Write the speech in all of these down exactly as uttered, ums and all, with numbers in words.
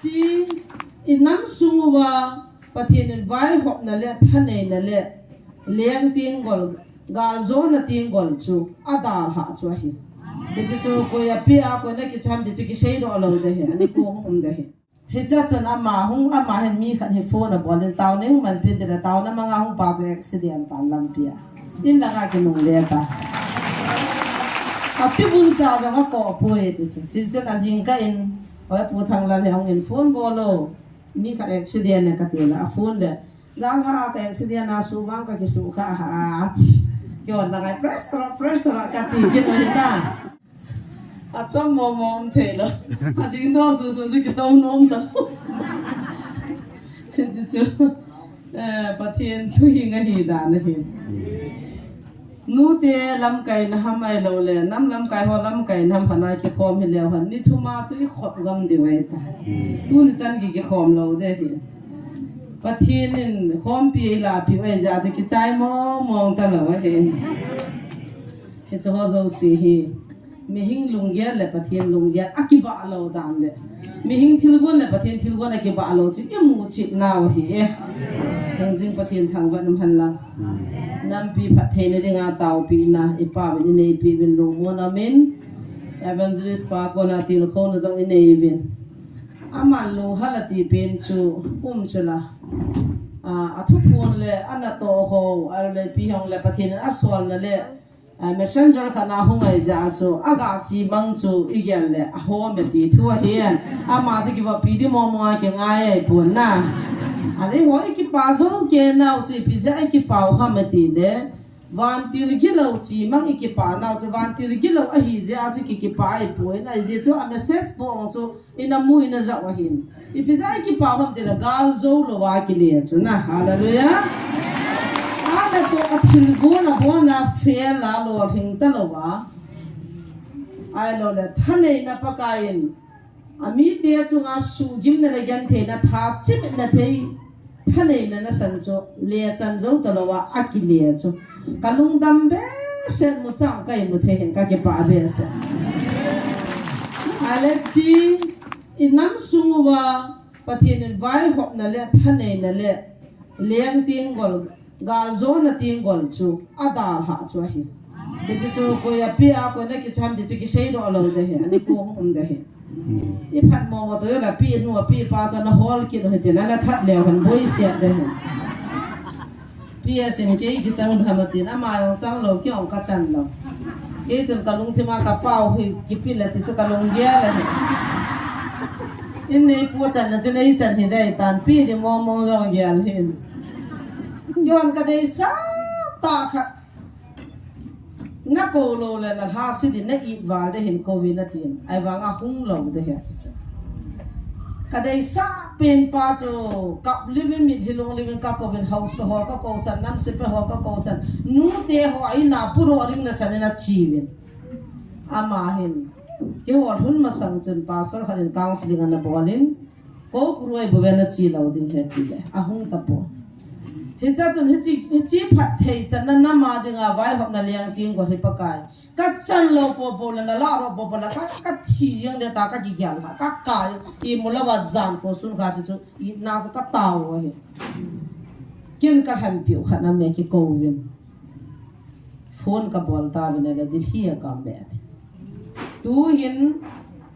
Chi, i nam sung uva Pathen in vaihopna le thaneina le leng tenggol, galjona tenggol chu adalhah chu ahi. Hiche chu koi apeh a, koi na kicham ti chu kiseidoh lou ding ahi, ani ko hung um ding ahi. Hiche chun ama hung, ama hin mi khat hi phone abol in, taona hung manpi in tile, taona manga hung pa chu accident tan lampi a. In langa kinungle tan. Api bun cha jong akoh poi ti chu. Chuchun ajingkah in, hoi Pu Thanglal hi hung in phone bol o. Mi khat accident e kati le, aphone le. Jan ha ka accident a suvang kakisukha ha. Kihon la ngai pressure, pressure kati kit u hita. Achom mong mong thei lou. Ading doh susun chu kitou nom ta. Chuchu. Eh, Pathen thu hi nga hi dan ahi. Nute lamkaina ham ahilou le, nam lamkai ho lamkaina ham hana kikhom hi leu hen. Ni thum a chu ikhop gam diu ahi ta. Tuni chan ki kikhom lou ding ahi. Pathen in khompi eilapi u ahi jeh chu kichai mong mong ta lou ahi. Hiche ho jouse hi. Mihing lunggel le Pathen lunggel akibah lou dan le. Mihing thilgon le Pathen thilgon akibah lou chu imu chet nau ahi e. Hingjing Pathen thangvah in umhen lang. Nampi phattheina dinga taopina, ipa uvin ineipi uvin lungmon amin. Evangelist pa kona tilkhouna jong inei uvin. Aman lunghel ati pen chu um chu la. Ah, athuphon le, anatoh ho, ahilou le ipi hung le Pathen in asolna le, ah, messenger khat na hung ahi jeh chu, aga chemang chu igel le, ahom e ti thu ahi. Ama chu kivohpi ding mong mong a kingai ahipon na. Ahile ho ikipa jou kei nau chu ipi jeh a ikipa u ham ati le, vantil gilou chemang ikipa nau chu, vantil gilou ahi jeh a chu ki, kipa ahipoi, ahi jeh chu a message po ong chu, ina mu ina jao ahin. Ipi jeh a ikipa u ham tile galjou lou a kile chu na. Hallelujah. Anatoh a thilgon abon a fail a lolhing ta lou a. Ahilou le thaneina Pakai in. Amite chunga suhgimna le gentheina tha chimitna thei. Thaneina nasan chu, lechan jou talou a, akile chu. Kalungdam behseh, mucha ka imu thei hin kakipah behseh. Ahile chi, i nam sung uva, Pathen in vaihopna le, thaneina le, leng tenggol, galjona tenggol chu, adalhah chu ahi. Hiche chu koi apeh a, koi na kicham ti chu kiseidoh lou ding ahi, ani ko hung um ding ahi. Hmm. Iphat mong mong toh la pi nu pi pa chu nahol kit u hite na, nathat leu hen boiseh ding ahi. P S in kei kichang tham atin, ama jong chang lou, kei jong kachan lou. Kei chun kalungthim a kapao hi kipe le ti chu kalunggel ahi. In neipu channa chu neichan hi dei tan, pe ding mong mong jong gel hin. Kei jong kadeisah tah khat. Nakou lou le nalhase ding, na-it val ding hin kou vin atin. Ahivanga hung lou ding ahi ati chu. Kadeisah pen pa chu kap liuvin, mitlhi lung liuvin kakou vin, haosa ho kakou san, nam sepai ho kakou san, nute ho a in a pudoh ding nasan in ache uvin. Ama hin kihol lhun masang chun pastor khat in counseling ana bol in, Kou puroi bou ve, nache lou ding ahi tile, ahung tapon. Hiche chun hiche, hiche phatthei channa nam a dinga vaihopna leng tenggol hi Pakai. Kachan lou popo le, nalah lou popo le, ka, kathi jeng le ta kakigel ha, kakai, imu louva jan ko sun kha chu chu, itna chu katao u ahi. Ken kalhenpiu khat na me kikou vin. Phone kabol tauvin ahile Delhi a kaum be ati. Tuhin,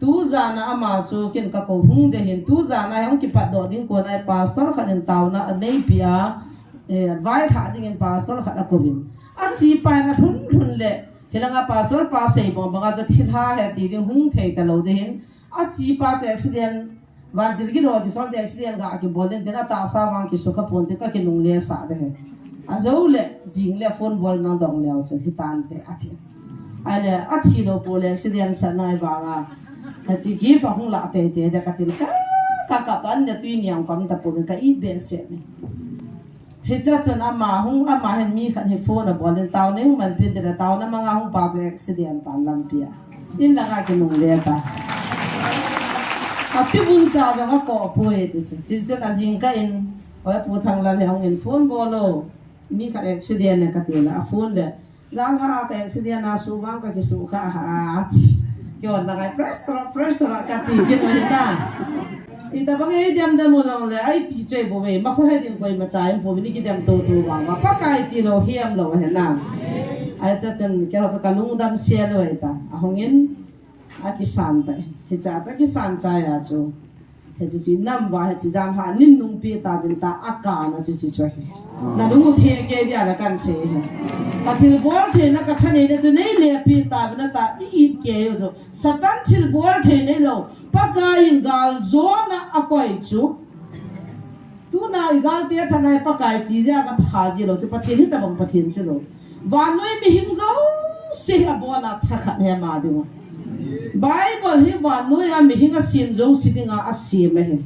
tujan a ama chu ken kakou hung ding ahin, tujan a hung kipatdoh ding kon a pastor khat in taona aneipi a, eh, vailhah dingin pastor khat akouvin. Achepa in alhun lhun le, hilanga pastor pa sei bang banga chu thilha ahi ti ding hung thei talou ding ahin, achepa chu accident Vantil kidou kisol te accident ga kibol in tin, atahsa vang kisukha pon tin, kakinungle sah ding ahi. Ajou le, jing le phone bol nang dong leu chun hitante ati. Ahile, athi lou pou le accident sah nai vanga. Hiche gift ahung lah teitei ding katin, ka, ka, ka, ka, an le tui niam kam tapon, ka it behseh in. Hiche chun ama hung, ama hin mi khat hi phone abol in, taona hung manpi in tile, taona manga hung pa chu accident tan lampi a. In langa kinungle tan. Api bun cha jong akoh poi ti chu. Chuchun ajingkah in, hoi Pu Thanglal hi hung in phone bol o. Mi khat accident e kati le, aphone le. Jan ha ka accident a suvang kakisukha ha ati. Kio na ngai pressure, pressure kati kino hita. Ita bang ei dem dem u long le, ai ti choi bo ve, ma ko he ding koi ma chai bo ni ki dem to to bang ma. Pakai ti lo hiam lo he na. Ai cha chen ke ho cha ka lungdam sia lo ita. A hongin a kisan ta. He cha cha kisan cha ya chu. He chi chi nam va he chi jan ha nin nung pi ta bin ta a ka na chi chi choi he. Na lung the ke dia la kan se he. Ka thil bol the na ka tha nei na chu nei le pi ta bin ta i i ke yo chu. Satan thil bol thei nei lo, Pakai in gal zona a koi chu. Tuna i gal te thana Pakai chi ja ka tha ji lo chu Pathen hi tabang Pathen chu lo. Vannoi mihing jouse hi abona thakhat hi ama dinga. Bible hi vannoi a mihing a sim jouse dinga a sim ahi.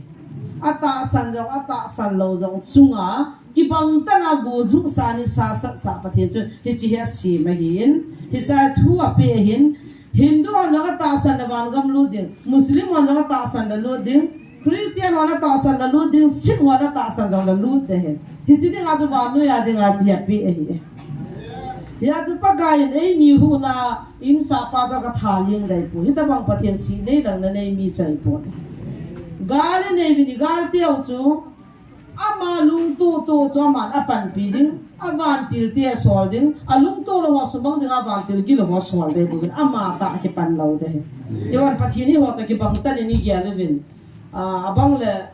A tahsan jong, a tahsan lo jong chunga kibang tana gu ju sa ni sa sat sa Pathen chu hichi hi a sim ahin, hicha thu a pe ahin, Hindu hon jong a tahsan le vangam lut ding, Muslim hon jong a tahsan le lut ding, Christian hon a tahsan le lut ding, Sikh hon a tahsan jong le lut de he. Hichi dinga chu vannoi a dinga chi a pe ahi. Hia chu Pakai in eini huhna in sapa chu ka tha ling dai pu. Hitabang Pathen si nei lang na nei mi chai pu. Gal nei vin i gal teu chu Ama lungto to chu aman a panpi ding, a vantil te a sol ding, a lungto lo ho sumang ding, a vantil gilo ho sol ding, bugin ama ta a kipan lo de he. Ivan Pathen hi ho ta kibang tan in i gel uvin. A, abang le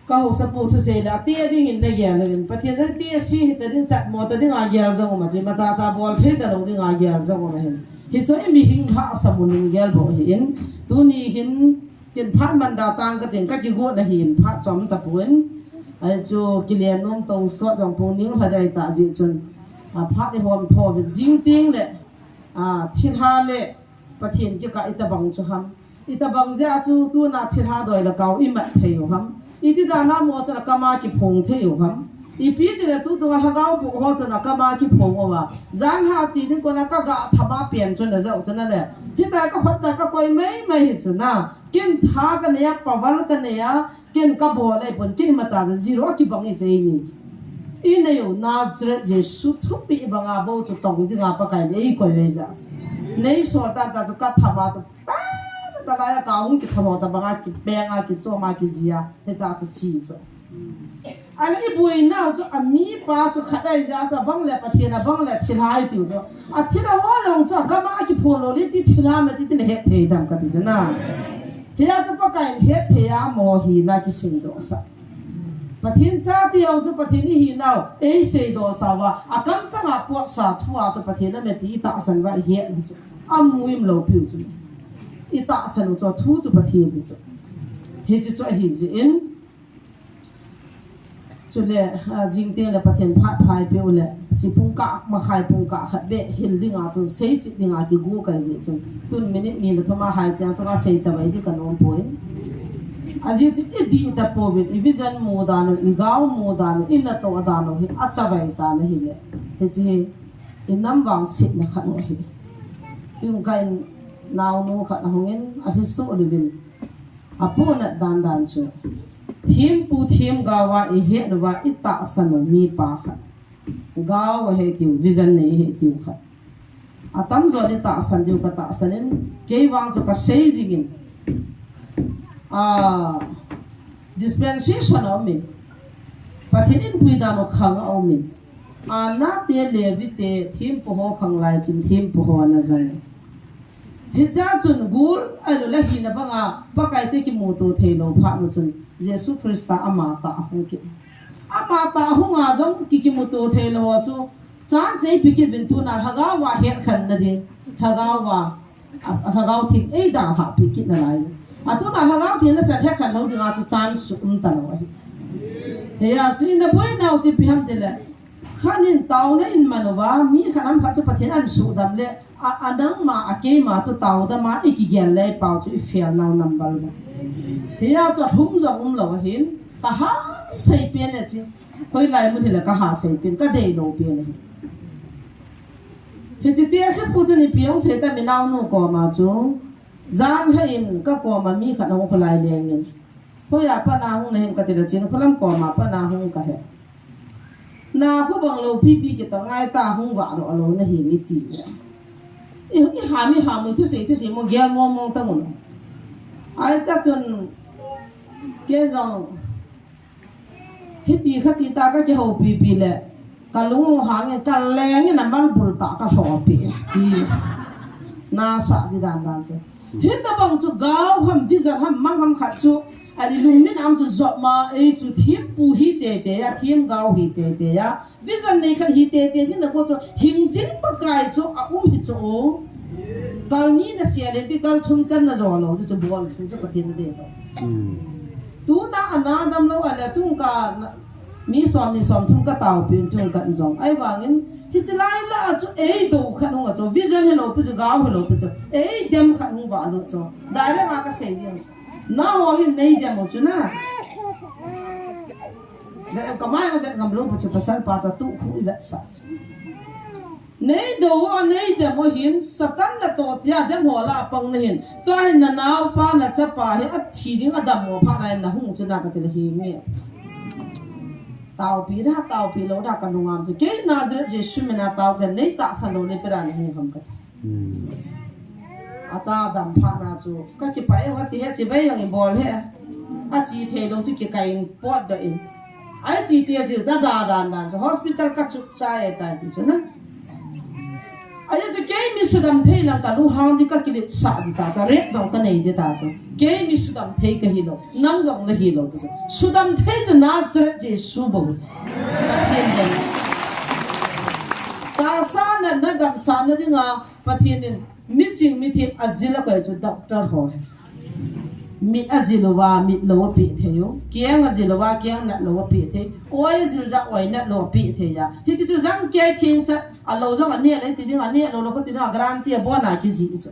ka ho sa pu thu sei le, a te ding in na gel uvin. Pathen le te si hi ta ding chat mo ta ding a gel jong ma chi, ma cha cha bol thei ta lo ding a gel jong ma hin. Hi chu i mihing ha sa mu lung gel bo hi in. Tuni hin Kin phat man da tang ka ting ka kigot na hin phat chom ta pun. Ai chu kilian nom tong sot jong pung ning hla dai ta ji chun. A phat ni hom tho ve jing ting le. A thilha le Pathen kika itabang chu ham. Itabang ja chu tuna thilha doi la kau i mat thei u ham. Iti da na mo chu la kama ki phong thei u ham. Ipi ti le tu chu la ha gau bu ho chu la kama ki phong u wa. Jan ha chi ding ko na ka ga thama pian chu na jau chu na le. Hita ka hot ta ka koi mai mai hi chu na. Ken tha ka nei a, paval ka nei a, ken ka bol ei pon, ken imacha zero a kibang ei chu eini chu. I nei u Nazareth Jesu thupi banga bou chu tong dinga Pakai in ei koi ei ja chu. Nei sol tan ta chu ka thama chu. Ta ta lai a ka hung kithamo ta banga kibeng a kichom a kijia. Hicha chu chi chu. Ahile i buainau chu a mipa chu khat ahi jeh a chu abang le Pathen abang le thilha ahi tiu chu. A thilha ho jong chu a gam a kiphong lou le ti thilha me ti tin het thei dam kati chu na. Hia chu Pakai in het thei a mo hi na kiseidoh sah. Pathen cha ti jong chu Pathen i hinau ei seidoh sah uva a kamchang a potsa thu a chu Pathen a me ti i tahsan uva i het u chu. A muim lou piu chu. I tahsan u chu thu chu Pathen hi chu. Hichi chu ahi jeh in Chule, a, jing teng le Pathen phat phai peh u le, chi pungkah, makhai pungkah khat beh, hil dinga chu, sei chih dinga kigu kai jeh chun. Tun minute ni le thum a hai chang chunga sei chavai di ka nom poi. Ajeh chu i dih ta pouvin, i vision mu dan u, i gao mu dan u, i natoh dan u, hi a chavai ta na hi le. Hichi hi, i nam vangsetna khat u hi. Tun ka in naonu khat a hung in, a lhiso luvin. A punat dan dan chu. Thempu themgao a i het uva i tahsan u mipa khat. Gao ahi tiu, vision nei ahi tiu khat. Atamjo in i tahsan diu ka tahsan in, kei vang chu ka sei jing in. A, dispensation a um in. Pathen in pui dan u khang a um in. Anna te Levi te thempu ho khang lai chun thempu ho ana jai. Hichea chun gul, ahilouleh hina banga, Pakai te kimuto thei lou phat u chun, Jesu Christa ama tah a hung kit. Ama tah a hung a jong ki kimuto thei lou ho chu, chance ei pe kit uvin tuna Lhagao va het khen na ding, Lhagao va, a, a Lhagao Theng ei dalha pe kit nalai. A tuna Lhagao Theng nasan het khen lou dinga chu chance um ta lou ahi. Hia chu i na boinau chu ipi ham tile, Khat in taona in man uva, mi khat ham khat chu Pathen ahin sudam le, a, a nangma, a keima chu taodam a, i kigel le pau chu i fail nau number one. Hia chu a lhum jong um lou ahin, ka ha sei pen e chi. Hoilai mun hile ka ha sei pen, ka dei lou pen e. Hichi te a se pu chu ni piang sei ta mi naonu koma chu, jan ha in ka koma mi khat hung kholai leng in. Hoiya pat na hung na him ka ti le chin, kholam koma pat na hung ka he. Na khu bang lou pipi kita ngai ta hung vah lou a lou na him i ti le. I, i ham, i ham, i thusei, thusei, mo gel mo mo ta ngun. Ai cha chun, kei jong, hiti khati ta ka kihoupi pi le, ka lung hang e, ka leng e, na mal bul ta ka houpi, ti. Na sa di dan dan chu. Hitabang chu gao ham, vision ham, mang ham khat chu, ani lungmin am chu jop ma, ei chu thim pu hi te te ya, thim gao hi te te ya, vision nei khat hi te te ni na ko chu, hing jing Pakai chu a um hi chu o. Kal ni na sia le ti kal thum chan na jo lo, chu bol thum chu Pathen na de lo. Hmm. Tu na ana dam lo, a le tung ka na, mi som ni som thum ka tao pin tung ka jong. Ai vangin, hi chi lai la a chu ei do khat hung a chu, vision hi lo pi chu, gao hi lo pi chu, ei dem khat hung va lo chu. Direct a ka sei ni chu. Na ho hi nei dem o chu na. Na ka mai a vet ngam lo pi chu, pasal pa cha tu khu i vet sa chu. Nei do a, nei dem o hin, Satan na to tia dem ho la pang na hin. Tua hin na nau pa na chapa hi a thi ding a dam mo pha na hin na hung chu na ka ti le hi nge. Tao pi da, tao pi lo da ka nungam chu. Kei Nazareth Jesu min a tao ka nei tahsan lo le pe ra na hung ham ka ti. Hmm. A cha dam pha na chu. Ka ki pa e wa ti he chi bai yang i bol he. A chi thei lo chu ki kai in pot do in. Ai ti ti a chu cha da dan dan chu. Hospital ka chu cha e ta ti chu na. Ahi chu kei mi sudam thei lang ka lu hang di ka kilit sa di ta cha, ret jong ka nei di ta cha. Kei mi sudam thei ka hi lo, nang jong na hi lo cha. Sudam thei chu Nazareth Jesu bou cha. Pathen jong. Tahsa na, na damsa na dinga, Pathen in, mi ching mi thim a jil a koi chu doctor ho. Mi a jil uva, mit lo a pe thei u. Kiang a jil uva, kiang nat lo a pe thei. Oi a jil ja, oi nat lo a pe thei ya. Hiti chu jang kei thing sa, a lo jong a ne le ti ding, a ne lo lo ko ti ding, a guarantee a bon a ki ji chu.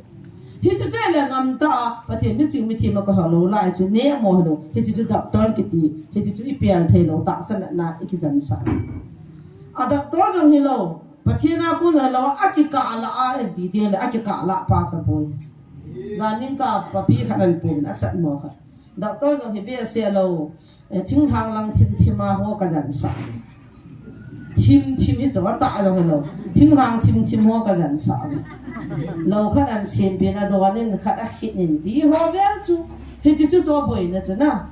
Hiti chu le ngam ta, Pathen mi ching mi thim a ko ho lo lai chu, ne mo lo. Hiti chu doctor ki ti, hiti chu i pial thei lo, tahsa na, na i ki jan sa. A doctor jong hi lo, Pathen a kon a lo, a kikah a la a en ti ti le, a kikah la pa cha boi. Janin ka papi khat an pun, a chat mo khat. Doctor jong hi behseh lo, eh, thinglhang lang thim thim a ho ka jan sa. Thim thim hi chu a ta jong hi lo. Thinglhang thim thim ho ka jan sa. Lo khat an sim pin a donin khat a khit in ti ho vel chu. Hiti chu chu boi na chu na.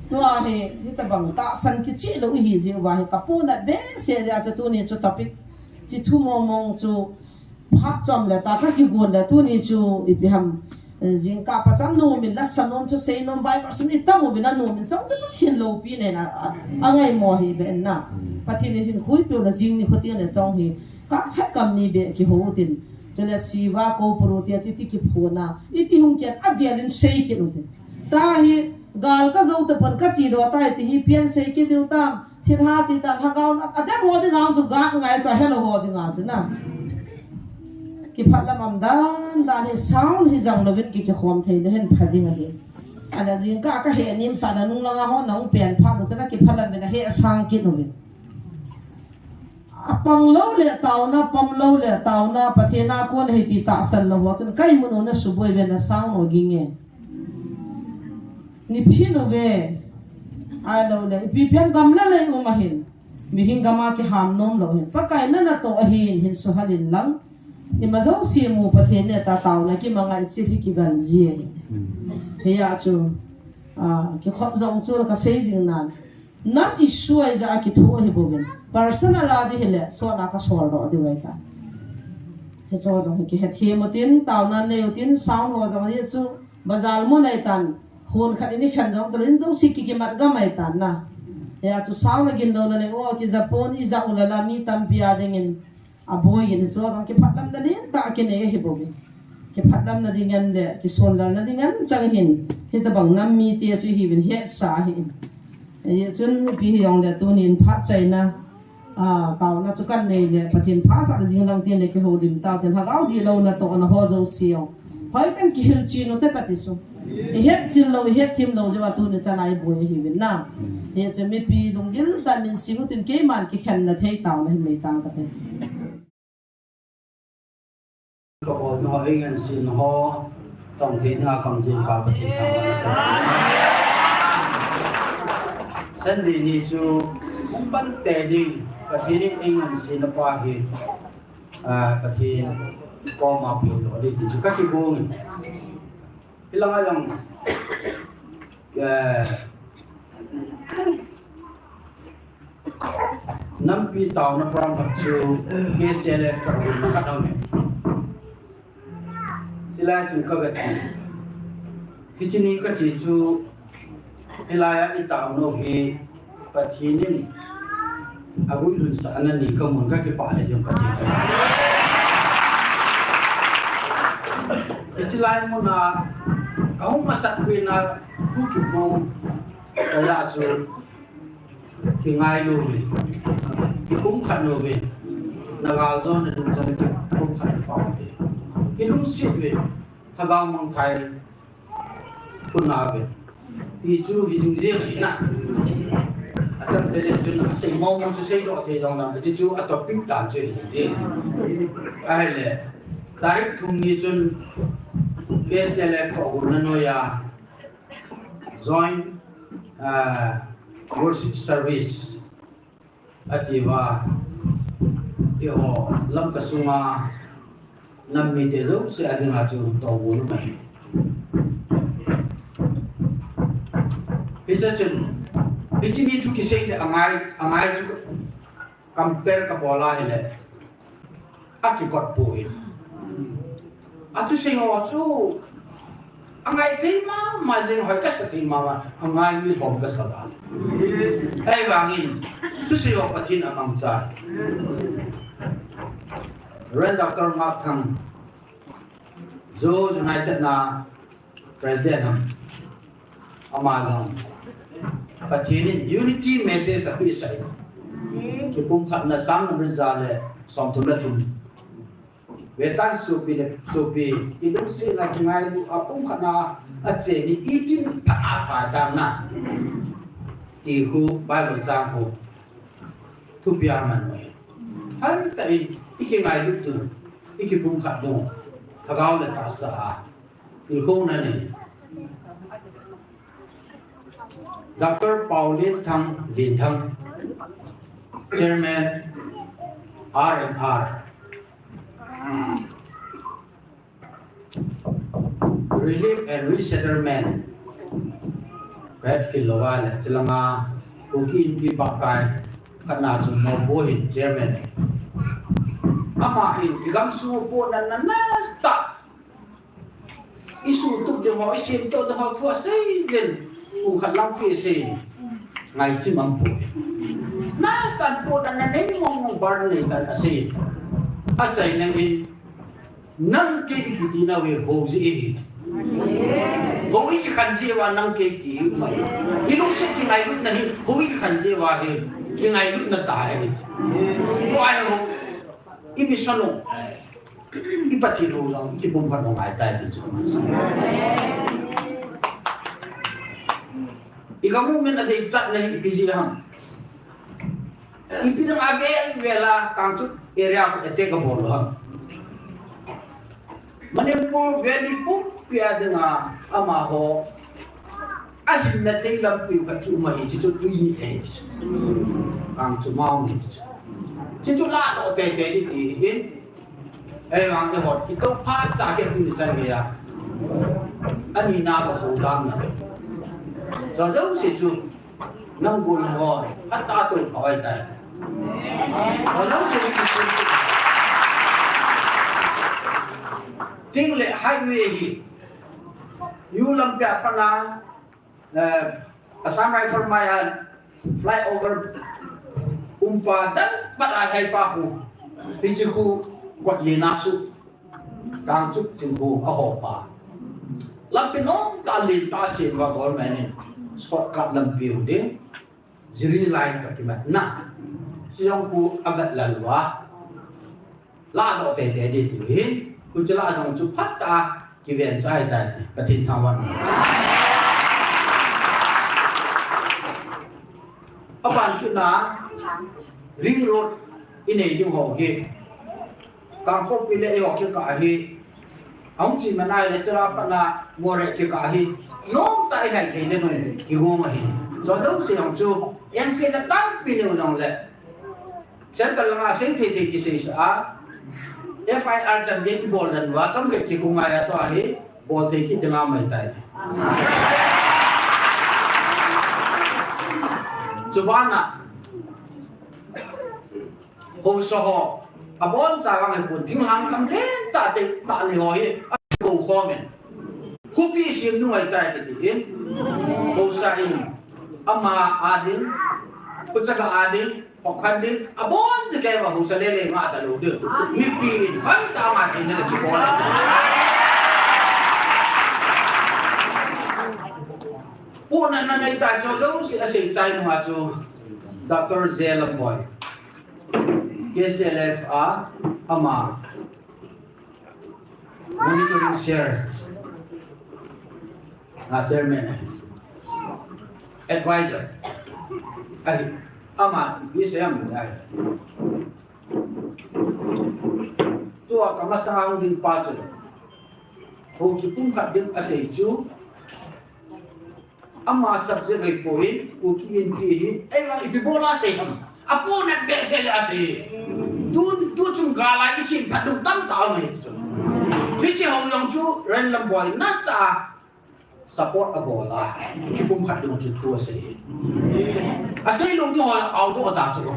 Tua hi, hitabang tahsan kichih lo hi jing uva hi ka pu na behseh ja chu tuni chu topic. Chi thu mong mong chu phat chom le ta ka kigon le tuni chu ipi ham, eh, jingkah pachan nom in la sa nom thusei nom Bible sim i tam uvin a nom in chong chu Pathen loupi nei na a, a ngai mo hi be na. Pathen in hin khui pe na jing ni kho ti le chong hi ka khat kam ni be kiho tin. Chule siva ko puru ti a chi ti kiphuna. I ti hung kian a vial in sei ki nu tin. Ta hi gal ka zo ta pon ka chi do ta i ti hi pian sei ki diu tam. Thilha chi ta lhagao na, a dem ho ding ang chu gat ngai chu a hello ho ding ang chu na. Kiphat lam am dan dan hi sound hi jang lovin ki kikhom thei le hin pha ding ahi. Ana jingkah ka he nim sa na nung langa ho na ung pen pha nu chu na kiphat lam in a he a sang ki nu vin. A pang lo le tauna, pam lo le tauna, Pathen a kon hi ti tahsan lo ho chun kai mun u na suboi ve na sound ho ging e. Ni phin uve. Ai lo le, ipi pian gam le lei um ahin. Mihem gam a kiham nom lo hin. Pakai na na to ahin, hin suhal in lang. Ima jouse mu Pathen ne ta tauna kimang a i chil hi kival ji ahin. Hia chu, ah, kikhop jong chu la ka sei jing nan. Nam issue a i ja a kithu ahi bouvin. Personal a di hile, sona ka sol do di vai ta. Hicho jong hi kihethem utin, tauna nei utin, sound ho jong hi chu, bazar mo nei tan. Hon khat in i khen jong tolin jong si ki kimat gam ai tan na. Ya chu sound a gin lo na le o ki Japan i ja u la la mi tampi a ding in a boi in chu jong kiphat lam na len ta ki nei hi boi. Kiphat lam na ding an le ki son lal na ding an chang hin hitabang nam mi ti chu hi vin het sa hi in. Ye chun pi hi jong le tunin phat chai na. A, tauna chu kan nei le, Pathen phasah le jing lang tin le kihoulim tau tin, lhagao di lo na to na ho jouse. Hoi kan kihil chin u te pati su. I het chin lo, i het thim lo jeh a tuni chan a i boi hi vin na. Hi chu mipi lunggil ta min sing u tin keiman kikhen na thei tauna hin nei tang ka te. Ka bol na ho, ei ngan sin ho, tong thei na kam jin pa Pathen thangvahna ka. Sunday ni chu, hung pan te ding, Pathen in ei ngan sin na pa hi, ah, Pathen, koma pui lo di ti chu ka kigong in. Hilanga jong, eh, nampi taona program khat chu K C L F ka gun na khat aume. Chulai chun ka ga ti. Hiche ni ka ti chu, hilai a i taona hi Pathen in aguilhunsah na ni ka mun, ka kipah le jong ka ti. Hiche lai mun a ka hung masat pui na khu kipum ka ja chu. Kingailu ve. Kipumkhat nu ve. Na gal jo na dum jo na kipumkhat nu pa ve. Kilungset ve. Lhagao mangthai khun na ve. Ti chu hi jing jing ahi na. Achang chele chun asei mong mong chu sei lo thei dong na. Ti chu a topic dan chu hi jing jing. Ahile. Tarik thum ni chun K C L F ka gun na noija. Joint, ah, worship service ati uva, eiho Lamka sunga nam mite jouse a dinga chu tou bol u ahi. Hiche chun, hiche ni thu kisei le angai, angai chu compare ka bol a hile, akikot poi. Athusei ho chu angai thei mama jeng, hoi kasa thei mama, angai mi lhom kasa va. Ahivangin thusei ho Pathen amangcha. Reverend Doctor Mark Thang, Zo United na President ham. Ama jong Pathen in unity message apeh sah in. Kipumkhatna sang number ja le som thum le thum. Vetan sopi le sopi, kilungsetna kingailu a pumkhatna a che ni itin pha a pha dan na. Ti khu Bible chang khu thupi a man noi. Hoi tah in i kingailu tu, i kipumkhat tu. Lhagao le tahsa a. Ilkhou na ni. Doctor Paulin Thang, Linthang, Chairman, R and R, Relief and Resettlement, Kap Philova le, chulanga, Kuki Inpi Pakai, khatna chu Mopo hin Chairman. Ama hin, i gamsung po na na na ta. I sutup ding ho, i semtoh ding ho, thu asei ding. Pumkhat lampi asei. Ngaichim aum poi. Na start po na na nei mong mong bar nei tan asei. Achaina in, nang kei i kiti nau hi ho jeh ahi. Ho i kikhen jeh uva nang kei ti mai. Kilungset kingailutna hi, ho i kikhen jeh uva hi. Kingailutna tahi. Ko ai ho. I mission u, i Pathen u jong, i kipumkhat u ngai tai ti chu. I ka movement a deichatna hi ipi jeh ham. Ipi dang a vel vel a Kangchup area khu attack abol u ham. Manipur Valley pumpi a dinga amaho ahinna thei lampi khat chu um ahi, chuchu tui ni ahi chu. Kangchup mau ni chu. Chuchu ladoh teitei ding ti hin. Ei vang eiho kitoh phat cha kei tuni chan geiya. Ani na ba ho dam na. Chujou se chu. Nang gun ho, hata tu kawai tai. Ho nang sini kisun tu. Ting le highway hi. U lampi a pat na, eh, Assam Rifle mai a flyover um pa chan pat a hai pa khu. Hiche khu kot le na su. Kangchup ching khu a ho pa. Lampi nom tah len tah sem uva government in shortcut lampi u ding. Jiri line toh kimat na. Chujong khu a vet lal uva. Ladoh teitei ding ti hin. Khu chu la jong chu phat a kiven sai tai ti. Pathen thangvah. Aban kit na ring road i nei ding ho hi. Kangpokpi le eiho kikah hi. Ahung chi manai le chula pat na Moreh kikah hi. Nom tah i lhai thei le nung kigong ahi. Chujou se jong chu, eng se na tampi neu jong le. Central langa sei thei thei kisei sa a. F I R chan gei bol dan va, chomkhat kikhu ngai a tua hi, bol thei kit ding a mai tai. Chubana, haosa ho, abon cha vang hi pun, thinglhang kam lentah te tah ni ho hi, akou khom in. Khopi sem nu ngai tai kiti in. Haosa in, ama a ding, khuchaka a ding, Khopkhat ding, abon chu kei vang haosa lele nga talou ding. Mipi in, hoitah a ama theina le kibol. Puna na ngai ta chu lou si a sei chai nunga chu Doctor J Lamboi. K C L F a ama Monitoring Chair. Ah, Chairman. Advisor. Ai, ama, B C M, ai. Tua kamasang ding pa chu. Ho kipumkhat ding asei chu. Ama subject ahipoi, Kuki Inpi hi, eiva ipi bola sei ham. Aponat behseh le asei. Tun, tu chung gal a isim phat ding tamtah aum e ti chu. Hiche ho jong chu Ren Lamboi nasta a support abol a. Kipumkhat ding chu thu asei. Asei lou ding ho auto ata chu.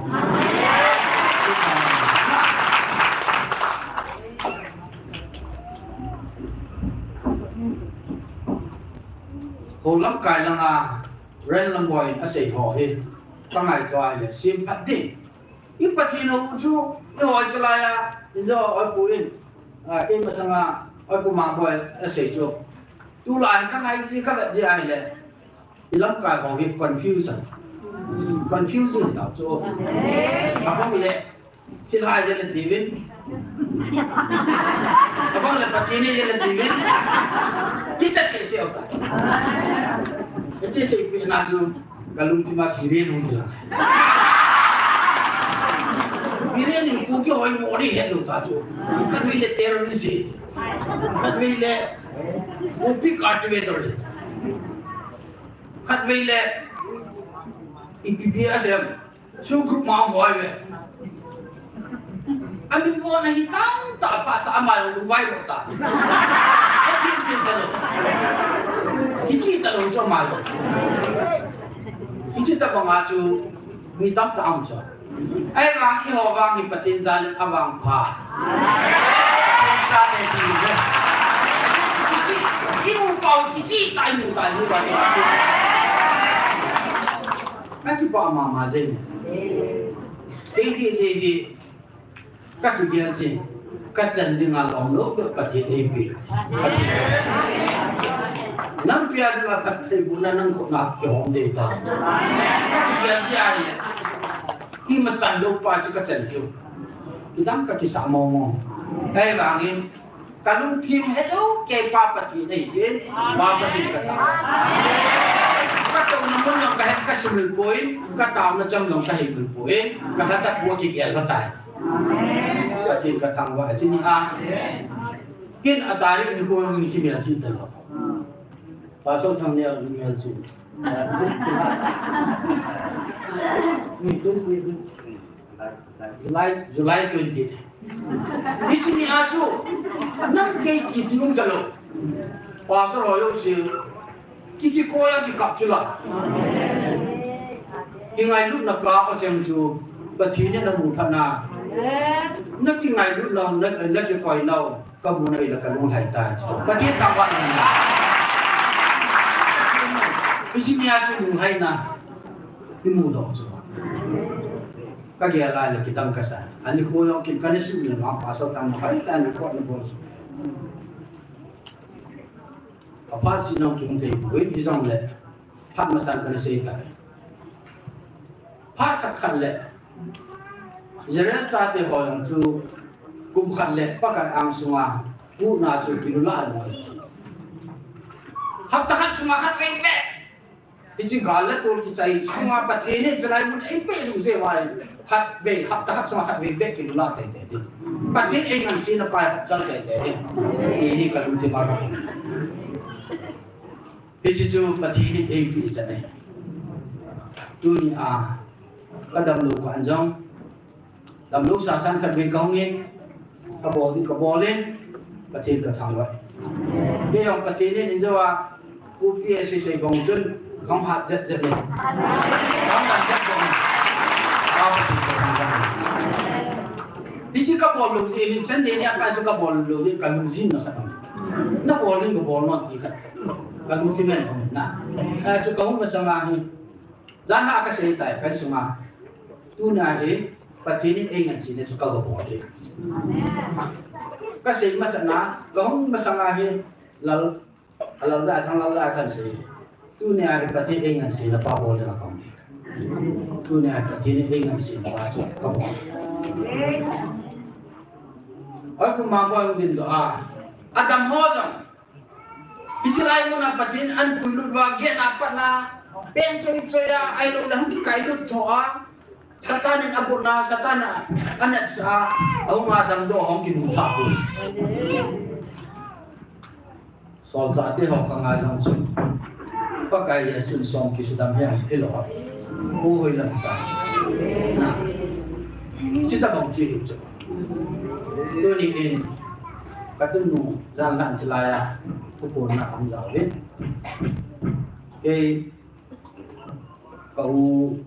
Ho lamkai langa Ren Lamboi in asei ho hi, ka ngaito ahile, sem phat ding. I Pathen hou chu, i hoi chalai a, i jo hoi pu in, a, i masanga, hoi pu Mangboi asei chu. Tulai ka ngai ji ka vet ji ahile, i lamkai ho hi confusion. Confusion tah chu. Abang le, Thilhai jeng le tiuvin. Abang le Pathen jeng le tiuvin. Kicha che che uta. Kicha che pi na chu kalungthim a Biren hung kila. Biren in Kuki hoi mo ri he lo ta chu. Khatvei le terrorist. Khatvei le Kuki cultivator. Khatvei le ipi pi a sem. Su group ma hoi ve. Ami bona hi tamtah pha sa ama lo vai lo ta. Atin tin ta lo. Kichi ta lo cho ma lo. Kichi ta ba ma chu mi tamtah am cho. Ai vang i ho vang i Pathen jal a vang pha. Sa te ti ve. Kichi i mu pau kichi ta i mu ta i va. Ka kipah mama jeng. Kei hi, kei hi, ka kigel jeng, ka chan dinga lom lou, Pathen eipe. Pathen. Nang pia dinga phattheibohna nang khut na kihom ding ta. Ka kigel jeng ahi. Ima chan lou pa chu ka chan chu. Kidang ka kisa momo. Ahivangin, Ka lungthim he deu, kei Pa Pathen ahi tin, Pa Pathen ka thangvah. Ka touna mun jong ka het ka simil poi, ka taona chang jong ka heimil poi, ka lhacha pu kigel lha tai. Pathen ka thangvah, chuni a. Kin a tarik ni ko ni kimel chi ta lo. Pastor Thang ni a kimel chi. Ni tu ku. July, July twenty. Hiche ni a chu, nang kei kiti um talou. Pastor ho jouse, ki, kikoi a kikap chu la. Kingailutna kap a cheng chu, Pathen in namu phat na. Na kingailutna, na, na kikoina. Ka mu na ila ka lunglhai ta chu. Pathen thangvah na. Hiche ni a chu lunglhaina. I mu doh chu. Ka gel a le kidang ka sa. Ani ko jong kin ka na sim le ma Pastor Thang na hai ta ni ko ni bol su. Ka phat si nong kin thei poi, hijong le. Phat masang ka na sei tai. Phat khat khat le, Israel chate ho jong chu kum khat le Pakai angsunga puhna chu kilula lou. Hapta khat sunga khatvei beh. Hiche gal le tol kichai sunga Pathen in chalai mun eipe sung se vai. Khatvei, hapta khat sunga khatvei beh kilula teitei ding. Pathen ei ngansena pai khat chal teitei ding. Hihi ka lungthim a. Hiche chu Pathen in eipeh chan ahi. Tuni a, ka damlou kah in jong, damlou sasan khatvei ka hung in, Kabol ding kabol in, Pathen kathangvah e. Kei jong Pathen in injou a, U P S C sei bang chun, kahung hat jet jet in. Kahung hat jet jet in. Ka Pathen kathangvah e. Hiche kabol lou jeh hin, Sunday nia pa chu kabol lou jeh, kalungjin na khat. Nabol ding kabol nom ti khat. Kalungthim in um na. Eh, chu kahung masang a hi. Jan a kasei tai, kasunga. Tunia hi, Pathen in eingansena chu kaga bol e. Kasei masang a, kahung masang a hi, Lal, Lal Jai, Thang Lal Jai kahin sei. Tunia hi Pathen eingansena pa bol ding a kahung e. Tunia hi Pathen eingansena pa chu kabol e. Oi, kum ma bol ding doh a. Adam ho jong. Hiche lai muna Pathen in ahin puilut uva, gate a pat na, peng choi choi a, ahilou le hung kikailut tho a, Satan in abut na, Satan in anatsa a, ahung a damdoh a hung kimu tha poi. Solchahte ho ka ngai jong chu, Pakai Jesu in som kisudam hi ahilou a. Pu hoi lam ta. Na. Chuti bang chu hi chu. Tuni in, ka tunu, jan lang chilai a, ka pon na ang jao in. Kei, ka u,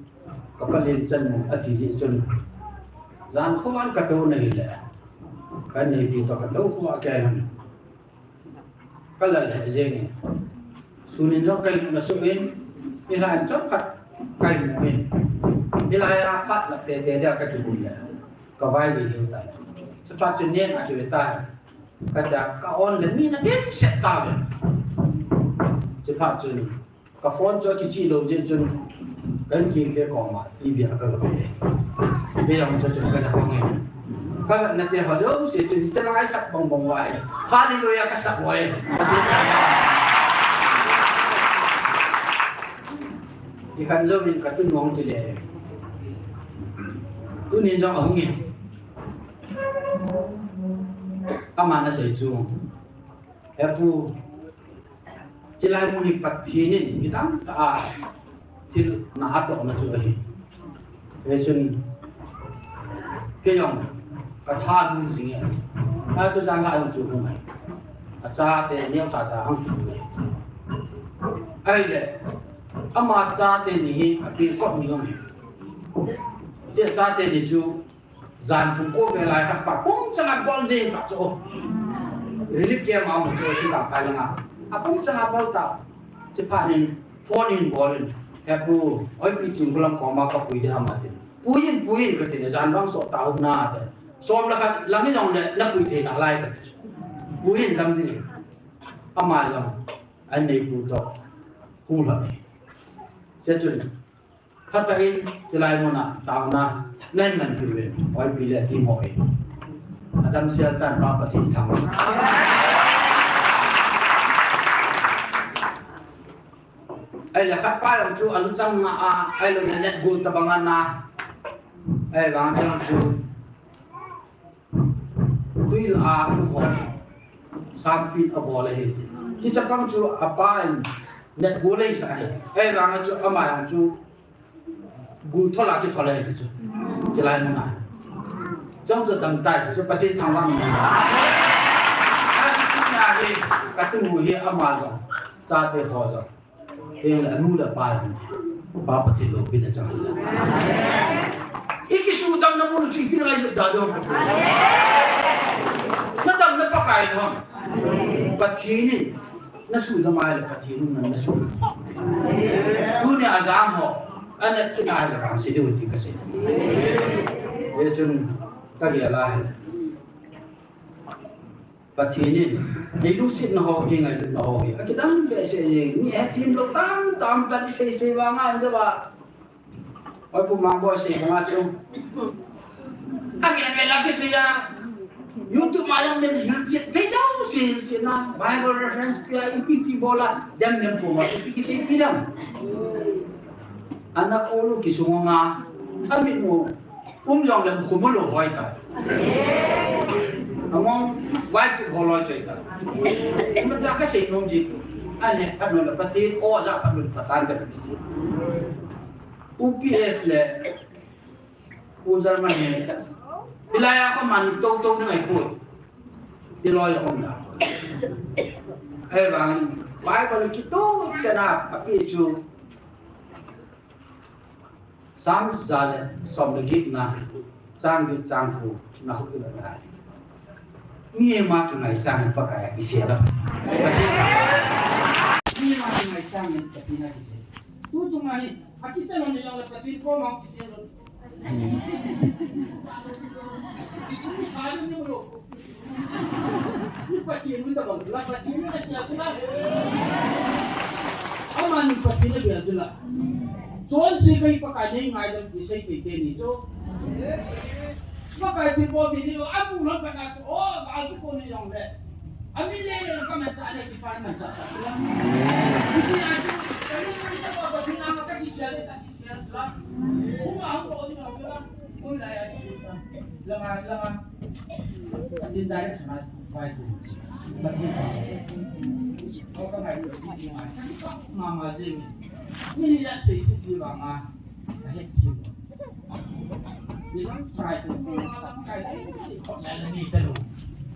ka palen chan mu, athi ji chun. Jan kho an ka to na hi le. Ka nei pi to ka to kho a ke han. Ka lal he jeng in. Sunin jong ka imu na suh in, hilai in chomkhat ka imu in. Hilai a phat la tete dia ka kimu le. Ka vai ve hiu tai. Chuphat chun nen a kive tai. Ka ja ka on le mi na dimset tave. Chuphat chun. Ka phone chu akichih lou jeh chun, ka inkim te koma, T V a ka ve. Kei jong chu chu ka na hong e. Ka na te ho jouse chu, hiche lai sak bang bang uva e. Hallelujah ka sak uva e. I khan jouvin ka tunu hung ti le. Tunin jong ahung e. Aman asei chu. He pu, chilai mun hi Pathen in kidang tah a thil na atoh na chu ahi. Hichun, kei jong ka tha lung jing e. Achu jan la jong chu hung e. Achate neo cha cha hung chu e. Ahile, ama chate ni hi apeng kop ni hung e. Hiche chate ni chu Jan pung ko vel lai khat pa, pung changa bol jeng ta chu. Relief camp a um chu, chu ka kai langa. A pung changa bol ta. Chuphat in, phone in bol in. He pu, oi pi ching kulam koma ka pui de ham atin. Pui in, pui in ka tin, jan bang so ta hu na te. Som la khat, lang hi jong le, na pui thei nalai ka tin. Pui in dam ding. Ama jong, an nei pu to. Hu la me. Che chun. Phatah in, chilai muna, taona, nen man pi ven, oi pi le ti mo e. Adam sial tan pa Pathen thang. Ai le khat pa jong chu, alu chang na a, ai lo le net gol ta bang a na. Ai vang chang chu. Tui la a um ho. Sampi a bol ahi. Hiche chapang chu apa in net gol ahi sa ahi. Ei, rang chu ama jong chu gol thol a kithol ahi chu. Chilai mun a. Chong chu dam tai chu Pathen thangvah mun. Ahi, ka tunu hi ama jong. Chate ho jong. Teng le anu le apa hin. Pa Pathen loupina chang le. I kisudamna mun chu ipi ngai da dong ka. Na damna Pakai dong. Pathen in na sudam a le Pathen in na sudam. Tuni a jam ho. Ana kina le bang si deu ti ka sei. Ye chun ka ge la he. Pathen in, nei lungsetna ho, nei ngailutna ho hi, akidang behseh jeng, mi hethem lou tam, tam, tam, i sei, sei vang a, in jeh a. Oi, pu Mangboi sei vang a chu. Angen ve la kisei a. YouTube a jong min hilchet, thei jouse hilchet na. Bible reference pia, ipi pi bol a, dem dem pu ma, ipi kisei pi dem. Ana kolu kisung nga, amit mu, um jong le khu mu lou hoi ta. Among vai tu ho loi choi ta. Ima cha ka sei nom ji. Ane phat nom le Pathen, o ja phat nom Pathen ka ti. U P S le, u German he. Hilai a ko mani to to ni ngai ko. Tiloi a um na. Ahivangin Bible kitoh chana api chu Psalm ja le som le get na, chang get chang ko na hou le na. Mi ma kingaisang Pakai a kisel a. Mi ma kingaisang Pakai a kisel. Tu tu mai, aki chana ni lang le Pakai ko ma kisel. Ni Pathen ni tabang tula, Pathen ni kasia tula. Ama ni Pathen ni bel tula. Chonse kai Pakai nei ngaidam kisei teitei ni chu. Pakai thilbol tei ni, amu lhon Pakai chu, o, gal kiko ni jong le. Amin le le kamanchah le kipa manchah. Kiti a chu, kamin le le Pathen ama kakisia le, kakisia tula. Hung a hung ko ni jong tula. Koi lai a chu tula. Langa, langa. Pathen direction a vai tu. Pathen direction. Ko ka ngai tu, tu ngai. Mama jeng. Ni ya sei si ti vanga. Ahet ti. Ni lang sai tu, ko lang sai tu. Ko la ni ta lo.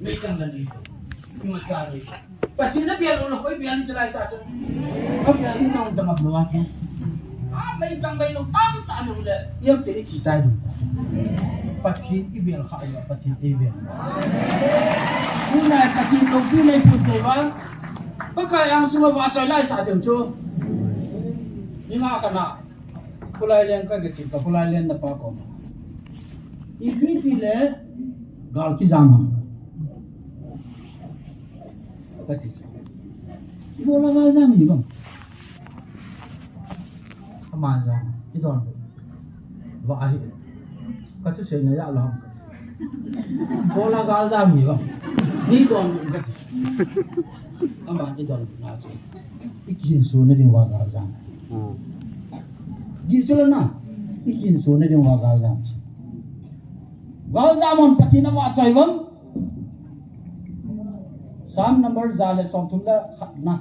Ni chang la ni tu. Ni ma cha ni. Pathen na bia lo lo, koi bia ni chalai ta tu. Ko bia ni nong dam lo a tu. A, mei chang mei lo tam ta lo le. Yam te ni ki sai lo. Pathen i bel kha ya, Pathen i bel. Tuna Pathen lo pi nei pu te ba. Pakai angsunga vachoi laisah ding chu. Ni ma ka na. Khulai leng ka kiti, ka khulai leng na pa ko. Ipi ti le gal kijam ham. Kati. Ibola gal jam hi bang. Ama jam. Idon. Va ahi. Kati sei na ya lo ham. Ibola gal jam hi bang. Ni don kati. Ama idon na. Ikin su na ding va gal jam. Hmm. Di chu la na. Ikin su na ding va gal jam. Gal jam on Pathen a vachoi vang. Psalm number ja le som thum le khat na.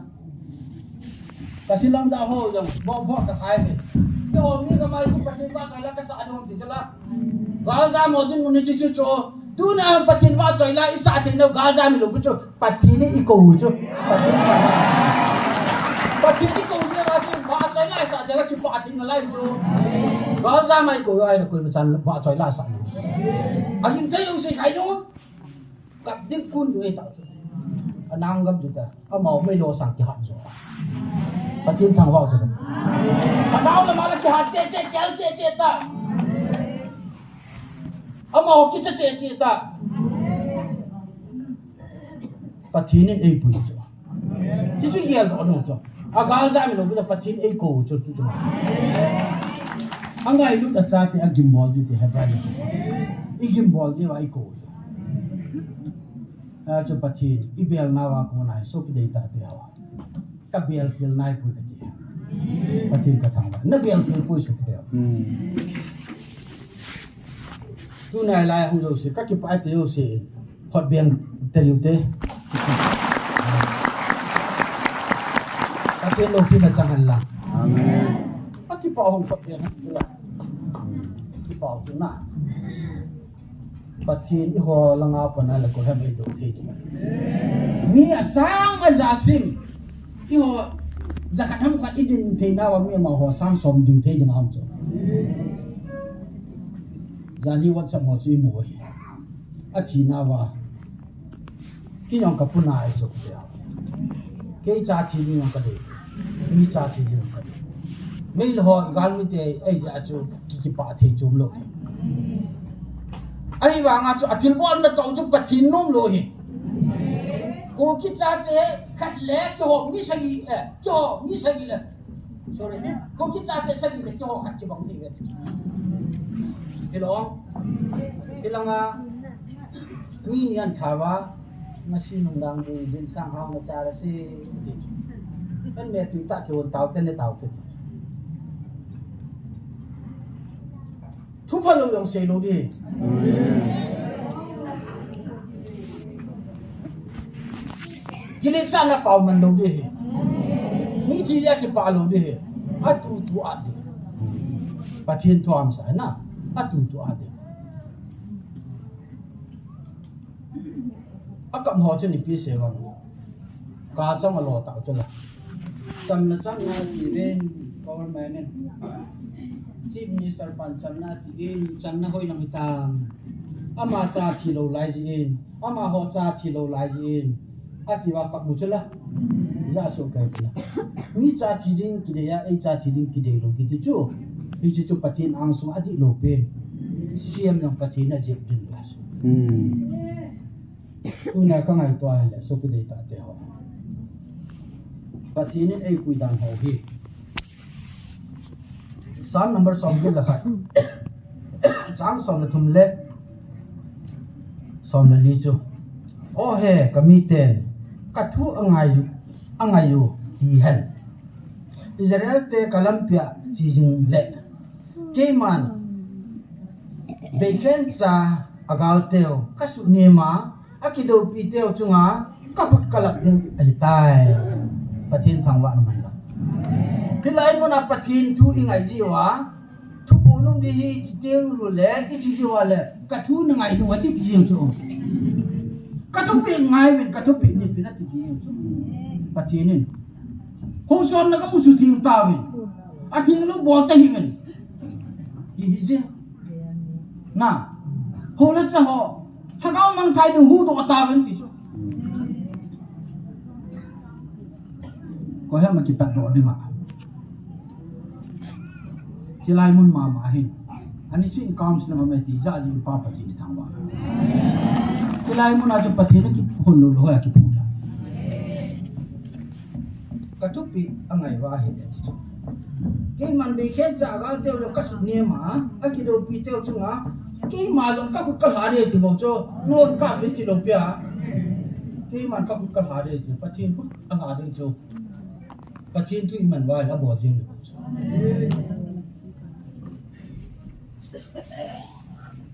Ka silang da ho jong, bo bo ka khai ve. Te ho mi ka mai ku Pathen vachoi la ka sa dong ti la. Gal jam ho ding mun ni chu chu chu. Tuna Pathen vachoi la i sa thei nau gal jam lo ku chu. Pathen in i kou chu. Pathen in i kou. Pathen in i kou ni a chu, vachoi la sa de la chu Pathen in a lai chu. Gal jam a i kou ai na kou ma chan vachoi la sa ni. A hin thei u se khai no. Kap ding kun du e ta chu. A nang gam du ta. A mau mei lo sang kihat jo. Pathen thangvah u chu. A nau la ma la kihat che che kial che che ta. A mau ki che che che ta. Pathen in eipui chu. Ti chu hial doh dong chu. A gal jam lo, Pathen eikou chu, chu chu. A ngailut a chate a gimbol ding ti Hebrai. I gimbol ding a eikou chu. A chu Pathen, i bel nauva kona hi sopi dei ta ti hawa. Ka bel khel nai pui kati. Pathen ka thangvah. Na bel khel pui sopi dei. Hmm. Tunai lai hung jouse, ka kipah te jouse. Hot beng te liu te. Pathen loupina chang hen lang. Amen. A kipah hung hot beng hen lang. Kipah tu na. Pathen eiho langa pat a le koi ham eido thei ding. Mi asang aja sim. Eiho jakhat ham khat i din thei nauva mi amaho sang som ding thei ding ham chu. Jan hi WhatsApp ho chu i mu hi. A thi nauva. Kei jong ka puna ai so kei. Kei cha thi ding jong ka dei. Mi cha thi ding jong ka dei. Mei le ho i galmi te ei ja chu ki kipah thei chom lou. Ahivanga chu a thilbol na to chu Pathen nom lou hi. Kuki chate khat le keiho mi sagi, eh, keiho mi sagi le. Sorry. Kuki chate sagi le keiho khat kibang ni ve. Hello. Hilanga mi ni an tha va. Ngasi nungdang ding, Dinsang hao na tara si. Kan me tu ta ki won tau te ne tau te. Thu phalou jong seilou ding. Gilet sa na pau manlou ding. Mi thi a kipah lou ding. A tu tu a ding. Pathen thu amsa na. A tu tu a ding. Akam ho chu nipi se vang. Ka chang alo ta chu la. Chamna chamna ti ven government in. Chief Minister pan chamna ti in chamna hoi lang tam. Ama cha thi lo lai ji in. Ama ho cha thi lo lai ji in. Ati va ka mu chu la. Ja so kai chu la. Mi cha thi ding kidei a, ei cha thi ding kidei lo kiti chu. Hichi chu Pathen angsung adih lo pen. Siam lang Pathen a jep din la. Hmm. Tuna ka ngaito a hile, sopi deitah te ho. Pathen in eipui dan ho hi. Psalm number som get le khat. Chang som le thum le som le li chu. O he, ka miten, ka thu angai, angai u hi hen. Israel te ka lampi a chi jing le. Keiman, beikhen cha agal teu, ka sut nim a, akidoupi teu chunga, ka khut ka lap ding ahi tai. Pathen thangvah na man la. Hilai mun a Pathen thu i ngai ji uva, thupu nung di hi ti ding ru le, i chi ji uva le, ka thu na ngai ding uva ti ti jing chu. Ka thupi ngai ven, ka thupi ni pi na ti ti jing chu. Pathen in. Hung son na ka mu su thing ta ven. A thing lu bol ta hi ven. Hi hi je. Na. Ho la cha ho. Lhagao mangthai ding huhdoh tauvin ti chu. Koi ham a kipat doh ding a. Chilai mun mama hin. Ani sin council ma me ti ja ji pa Pathen ni thangvah. Chilai mun a chu Pathen ni kiphun lo lo ya kiphun da. Ka thupi angai uva hi le ti chu. Keiman beikhen cha agal teu le ka sut nim a, akidoupi teu chunga. Keima jong ka khut ka lha de ti bou chu. Not ka pin ti lo pia. Keiman ka khut ka lha de ti. Pathen khut a lha de chu. Pathen thu i man uva la bol jing le bou chu.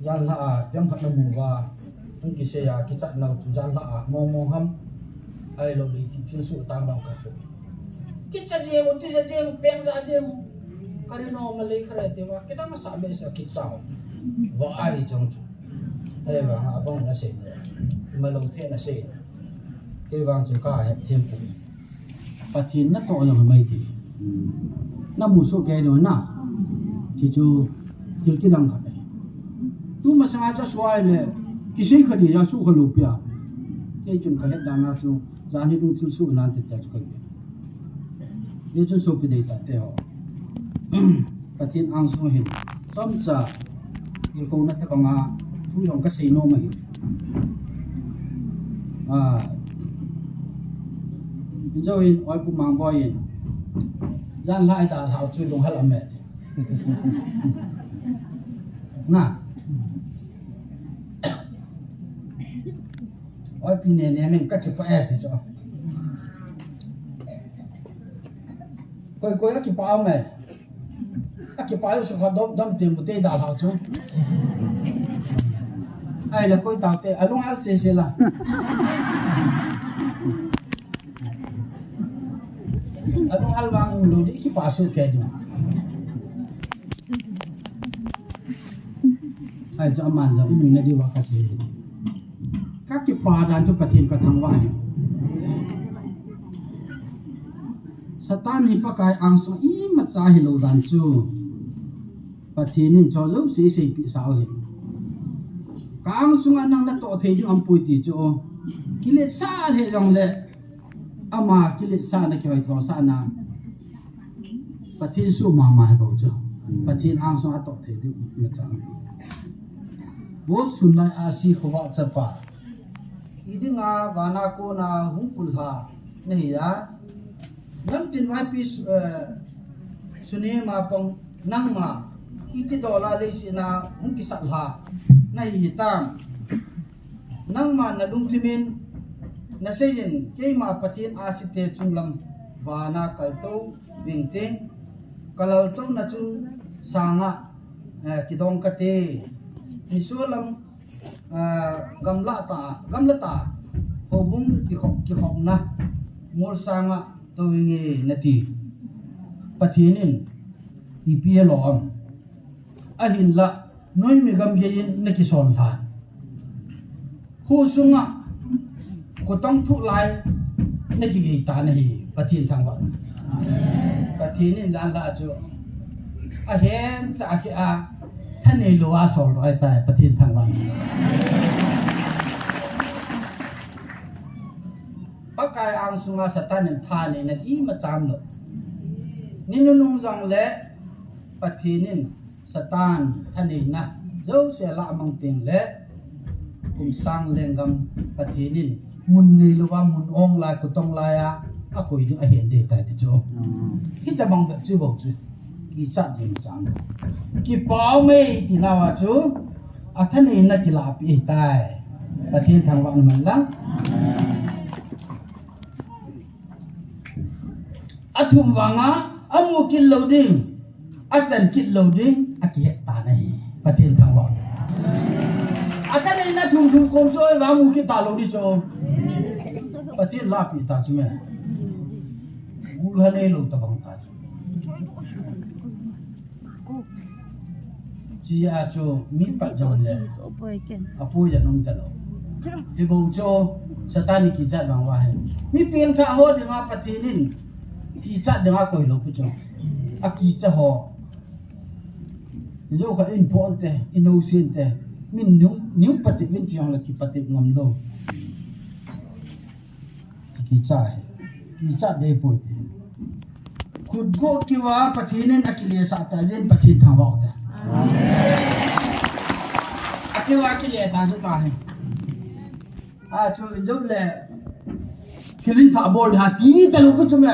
Janhi a, jam khat na mu uva, hung kisei a, kichat nau chu janhi a, mong mong ham, ahilou le ti thil suh tang bang khat. Kicha jeng u, tija jeng u, peng ja jeng u. Ka ri nom a lei kha re ti uva, kidang sa be sa kicha u. Va ahi chang chu. Ahivang a bang na sei le. Imalou the na sei. Kei vang chu ka het them pu. Pathen natoh jong mai ti. Na mu soh kei diu na. Ti chu thil kidang khat ahi. Tu masanga cha suai le kisei kha di ja su kha lu pia. Kei chun ka het dan a chu jan hi dung thil su nan te te chu ka. Ni chun sopi deitah te ho. Pathen angsung hin. Chomcha. Tilkhouna tobanga thu jong kasei nom ahi. Ah. Join, oi Pu Mangboi in. Janhi a dalhau chu lunghel aum e. Na. Oi Pi Nene min kakipah e ti chu. Koi koi akipah aum e. Akipah u sukha dom, dom tem bu te dalhau chu. Ahile koi tau te, alunghel sese la. Alunghel vang lou di kipah soh kei di. Ahi chu aman jong i nui na di uva kasei. Kakipah dan chu Pathen kathangvah ahi. Satan hi Pakai angsung imacha hilou dan chu Pathen in chu jouse seipeh sau hi. Ka angsunga nang natoh thei ding aum poi ti chu. Kiletsah le jong le ama kiletsahna kihoithosahna. Pathen suh mama hi bou chu. Pathen angsung atoh thei ding na chang. Vo sun lai a si khovah chapa. I dinga vana kona hung pulha nahi a. Lamtin vaipi su-, eh, sunema pang nangma. Iti dola leisina hung kisat lha nahi tam. Nangma nalungthimin naseiyin keima Pathen ahsi te chunglam vana kaltou vingting, kalaltouna chung sanga, eh, kidong kate. Nisolam, eh, gamla ta, gamla ta, houbung kikhop, kikhopna, mol sanga tou inge nati. Pathen in ipi alom. Ahinla, noimi gamgei in nakisol lhan. Kho sunga, Kutong thu lai na kigei ta na hi, Pathen thangvah. Pathen in jan la chu a hen cha khi a thanei lou a sol roi tai, Pathen thangvah. Pakai angsunga Satan in thanei na ima cham lou. Ni nunung jong le Pathen in Satan thaneina jouse la mang teng le kum sang lenggam Pathen in mun nei louva mun ong lai kutong lai a, a koi ding a hen ding tai ti chu. Hita bang bep chu bou chu. Kichat ding chang. Kipah mei ti nau a chu a thaneina kilahpeh tai. Pathen thangvah na man lang. A thum vanga, a mu kit lou ding, a chan kit lou ding, a kihet ta na hi. Pathen thangvah. A thaneina thum thum kom chu, a mu kit ta lou ding chu. Pathen lahpeh ta chu me. Gul ha nei lou ta bang ta chu. Chia chu mi pat jong le. Apoi ja nung ta lou. Hi bou chu Satan in kichat vang uva hi. Mi pengthah ho dinga Pathen in kichat dinga koi lou pi chu. A kichat ho. Jou kha in pon te, in no sin te. Min nung, nung patep in tiang la kipatep ngam lou. Kichat hi. Kichat dei poi te. Khut go kiva Pathen in a kile sah ta jin Pathen thangvah ta. A kiva kile ta chu ta hi. A chu in jou le. Kilin tha bol ha ti ni ta lou pi chu me.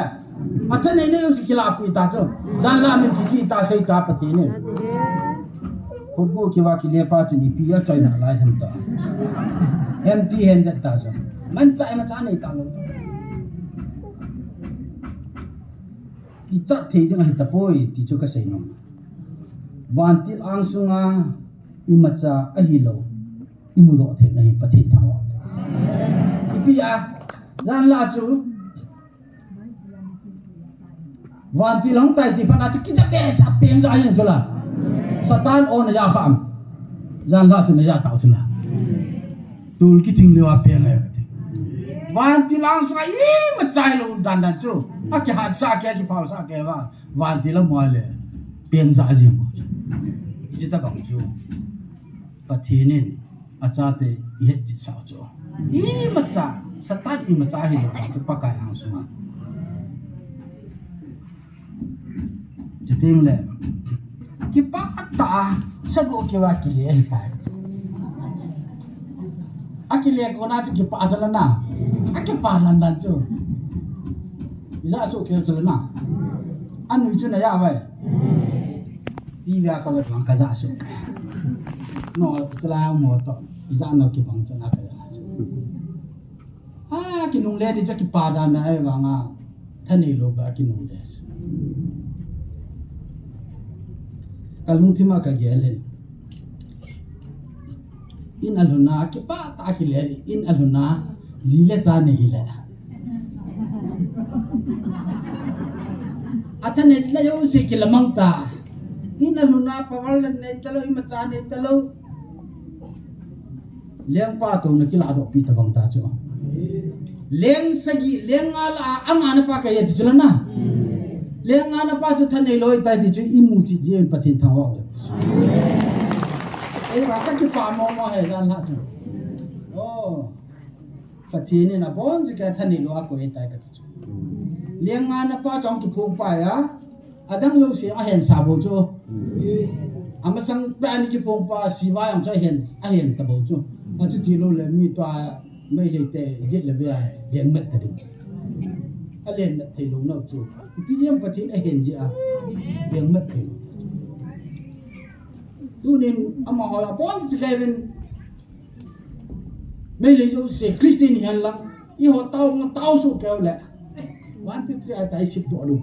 A thaneina jouse kilahpeh ta chu. Jan la min kichi ta sei ta Pathen in. Khut go kiva kile pa chu ni pi a chai na lai tham ta. Empty handed ta chu. Manchah imacha nei ta lou. Kichat thei ding ahi tapoi ti chu ka sei nom. Vantil angsunga imacha ahilou i mudoh theina hi Pathen thangvah. Ipi a, jan la chu vantil hung tai ti phat a chu kija behseh a peng ja jeng chu la. Satan o na ja kham. Jan la chu na ja tau chu la. Tul kithing leu a peng e. Vantil angsunga imacha ahilou dan dan chu. A kihatsah kei, a kiphaosah kei uva. Vantil a mu le. Peng ja jeng. Hiche tabang chu. Pathen in achate i het chet sah chu. Imacha, Satan imacha ahilou chu Pakai angsunga. Chuteng le, kipah tah a, sagoh keu a kile ahi tai. A kile kona chu kipah chu la na. A kipah lan lan chu. Ija soh keu chu la na. Anui chu na ja vai. Ti via ka vet vang ka ja soh kei. No, chala mo to. Ija no kibang chu na ka ja soh. A, kinungle di chu kipah dan na ahivanga. Thanei lou ba kinungle. Ka lungthim a ka gel in. In alhun a, kipah tah a kile, in alhun a, ji le cha nei hile. Athanei le jouse kilamang ta. In alhun a, power le nei talou, imacha nei talou. Lengpa touna kiladoh pi tabang ta chu. Leng sagi, leng nga la a, a nga na pa kei e ti chu la na. Leng nga na pa chu thanei lou tai ti chu i mu chet jeng Pathen thangvah u. Ei, va ka kipah mo mo he jan la chu. Oh. Pathen in abon chu ka thanei lou a koi tai ka ti chu. Leng nga na pa chu kiphong pa ya. Adang jouse ahen sa bou chu. Amasang pa ni kiphong pa siva jong chu ahen, ahen ta bou chu. Achuti lou le mi tua Meitei te jet le bia leng met ta ding. Alen met thei lou nau chu. Ipi jeng Pathen ahen jeh a. Leng met thei lou. Tunin amaho abon chu kei vin Meitei jouse Christian hihen lang, eiho tao, tao soh keu le. One, two, three, a tai sip doh lou.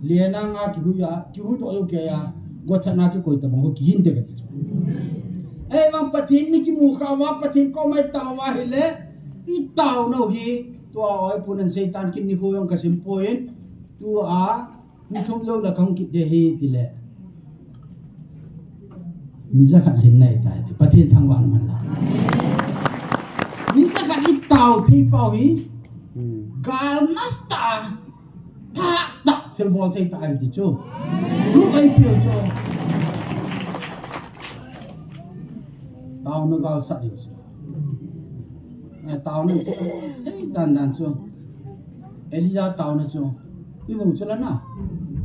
Lena nga kihui a, kihui doh lou kei a, gotthana kikoi tabang ho kihin te ka ti chu. Ei vang Pathen ni kimu kha uva, Pathen koma i tao uva hile, i tao nau hi, tua oi punan Satan kin ni hu jong ka sim poi, tua, Mi thum jou la kahung kit ding ahi tile. Mi jakhat hin nai tai ti. Pathen thangvah man la. Mi Khat i tao thei pau hi. Hmm. Gal nasatah a, tah tah thilbol thei tah ahi ti chu. Ru ai piu chu. Taona gal sah diu chu. Eh, taona thei dan dan chu. Elijah taona chu. I mu chu la na.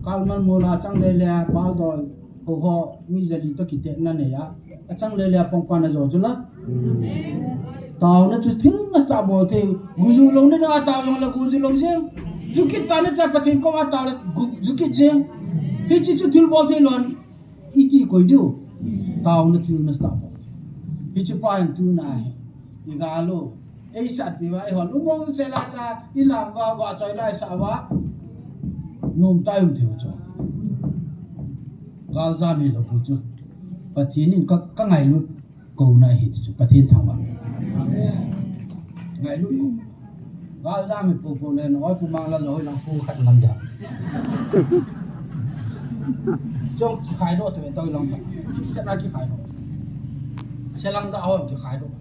Kalman mola chang le le, Baal dol ho ho, mi jali toh kitetna nei a. Achang le le apong pan ajo chu la. Taona chu thil nasatah bol thei. Guju lou na na tao jong le guju lou jeng. Ju kit ta na cha Pathen koma tao le gu-, ju kit jeng. Hichi chu thilbol thei lou. Iti koi diu. Taona thil nasatah bol thei. Hichi pa hin tuna hi. I ga lou. Ei sat pi va, ei hon. Umong sela cha, i lam va, va choi lai sa va. Nom tai um thei u chu. Gal jam hi lou pu chu. Pathen in ka, ka ngailut. Kouna hi chu Pathen thangvah. Ngailut ko. Gal jam hi pu pu le, oi pu Manglal loi lang pu khat lam dia. Chong kikhai doh te toi lang. Chana kikhai doh. Selang da hon kikhai doh.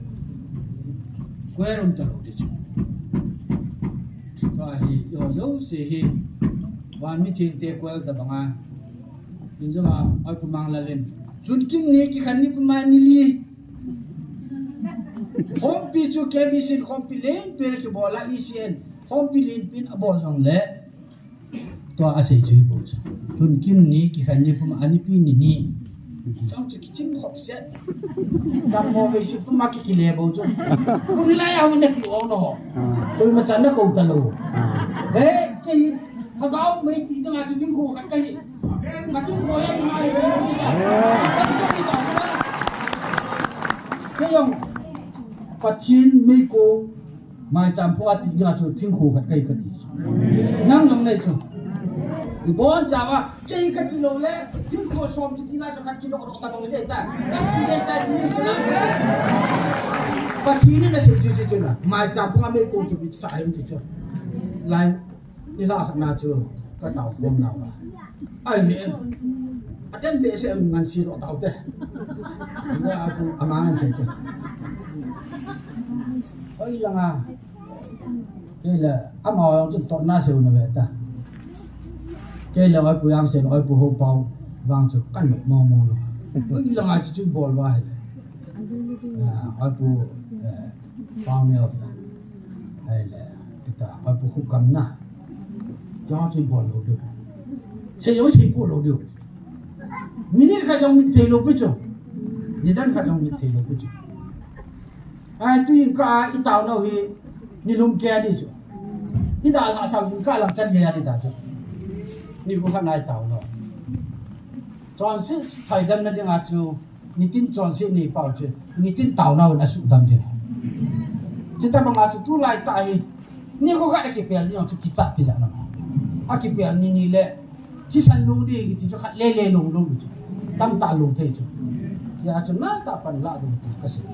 Kwe rum ta lo di chu. Ka hi, yo, yo, si hi. Van mi thing te kwel ta banga. Min jong a, oi pu Manglal in. Lhunkim ni kikhen ni puma ni li. Khompi chu K B C in khompi lenpen kibol a, E C N khompi lenpen abol jong le. Tua asei chu hi bou chu. Lhunkim ni kikhen ni puma ani pi ni ni. Chang chu kichim khop set. Dam mo ve si puma ki kile bou chu. Kun lai a hung na ki ong no. Koima chan na ko ta lou. He, kei Lhagao mei ti ding a chu thingkho khat ka hi. Ka thingkho hi a ngai. Kei jong Pathen meikong maicham phu a ti ding a chu thingkho khat ka hi ka ti. Nang jong nei chu. I bon cha va kei ka ti lou le thingkho som kiti la chu khat kidoh doh ta bang le ta. Ka ti le ta ti chu la. Pathen in asei chu chu chu la. Maicham phu a meikong chu bi sa hi ti chu. Lai. Ni la sakna chu ka tao khom nau a. Ai he. Aden be se ngan si lo tao te. Ni a ku ama ngan se che. Oi langa. Kei le ama ong chu to na se u na ve ta. Kei le oi pu yang se lo oi pu ho pau vang chu kan mo mo lo. Oi langa chu chu bol va he. Ah, oi pu, eh, Pau neo. Ai le, kita, oi pu khu kam na. Jong chin bol lou diu. Sei jong sei pu lou diu. Minute khat jong mit thei lou pi chu. Nidan khat jong mit thei lou pi chu. Ai tu in ka i tao nau hi ni lum ke di chu. I da la sa in ka lam chan ye di ta chu. Ni khu khat nai tao nau. Chonset thoi dam na ding a chu. Nitin chonset nei pau chu, nitin taonau in asudam ding. Chuti banga chu tulai tah hi, nikho khat a kipel ding chu kichat ti jat na. A kipel ni ni le, thisan lung ding kiti chu khat le le lung lung chu. Tamtah lung thei chu. Hia chu nai tah pan la ding ti ka sei.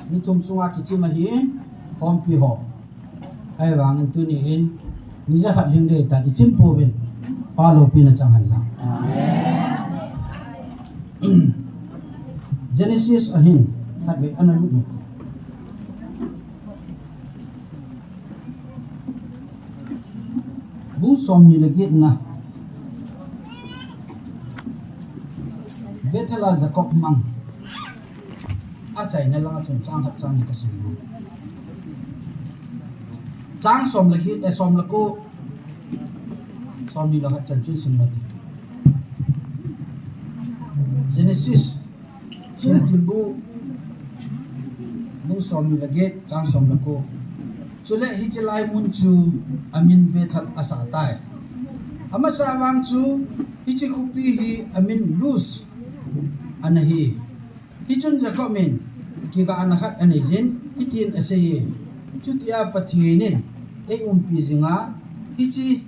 Ni thum sunga kichim ahi, khompi ho. Ahivangin tuni in, ni jakhat hing ding tan i chim pouvin, Pa loupina chang hen lang. Genesis ahin, khatvei ana lut ni. Bung somni le get na. Bethel a Jacob mang. Achaina langa chun chang khat chang ni ka sim. Chang som le get, eh, som le ko. Somni le khat chan chun sim mati. Genesis. Chun thil bu. Bung somni le get, chang som le ko. Chule hiche lai mun chu amin Bethel asah tai. Amasa vang chu hiche khopi hi amin Luz ana hi. Hichun Jacob in kigahna khat anei jin, hitin asei e, chutia Pathen in eiumpi jinga, hiche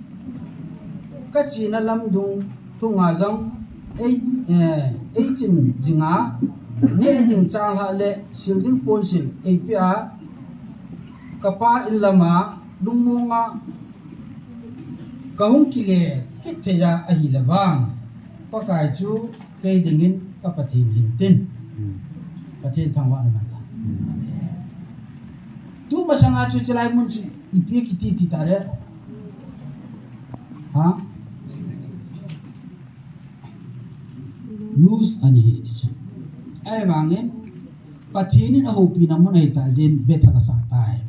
kachena lamdung thunga jong ei, eh, eichen jinga, neh ding changlhah le sil ding ponsil eipea, kapa in lama lungmonga kahung kile kit thei a ahile vang, Pakai chu kei dingin ka Pathen hintin. Hmm. Pathen thangvahna man ta. Tu masanga chu chulai mun chu ipi kiti ti tare. Ha? Luz ahi ti chu. Ahivangin Pathen in ahoupina mun ahi tah jeh in Bethel asah tai.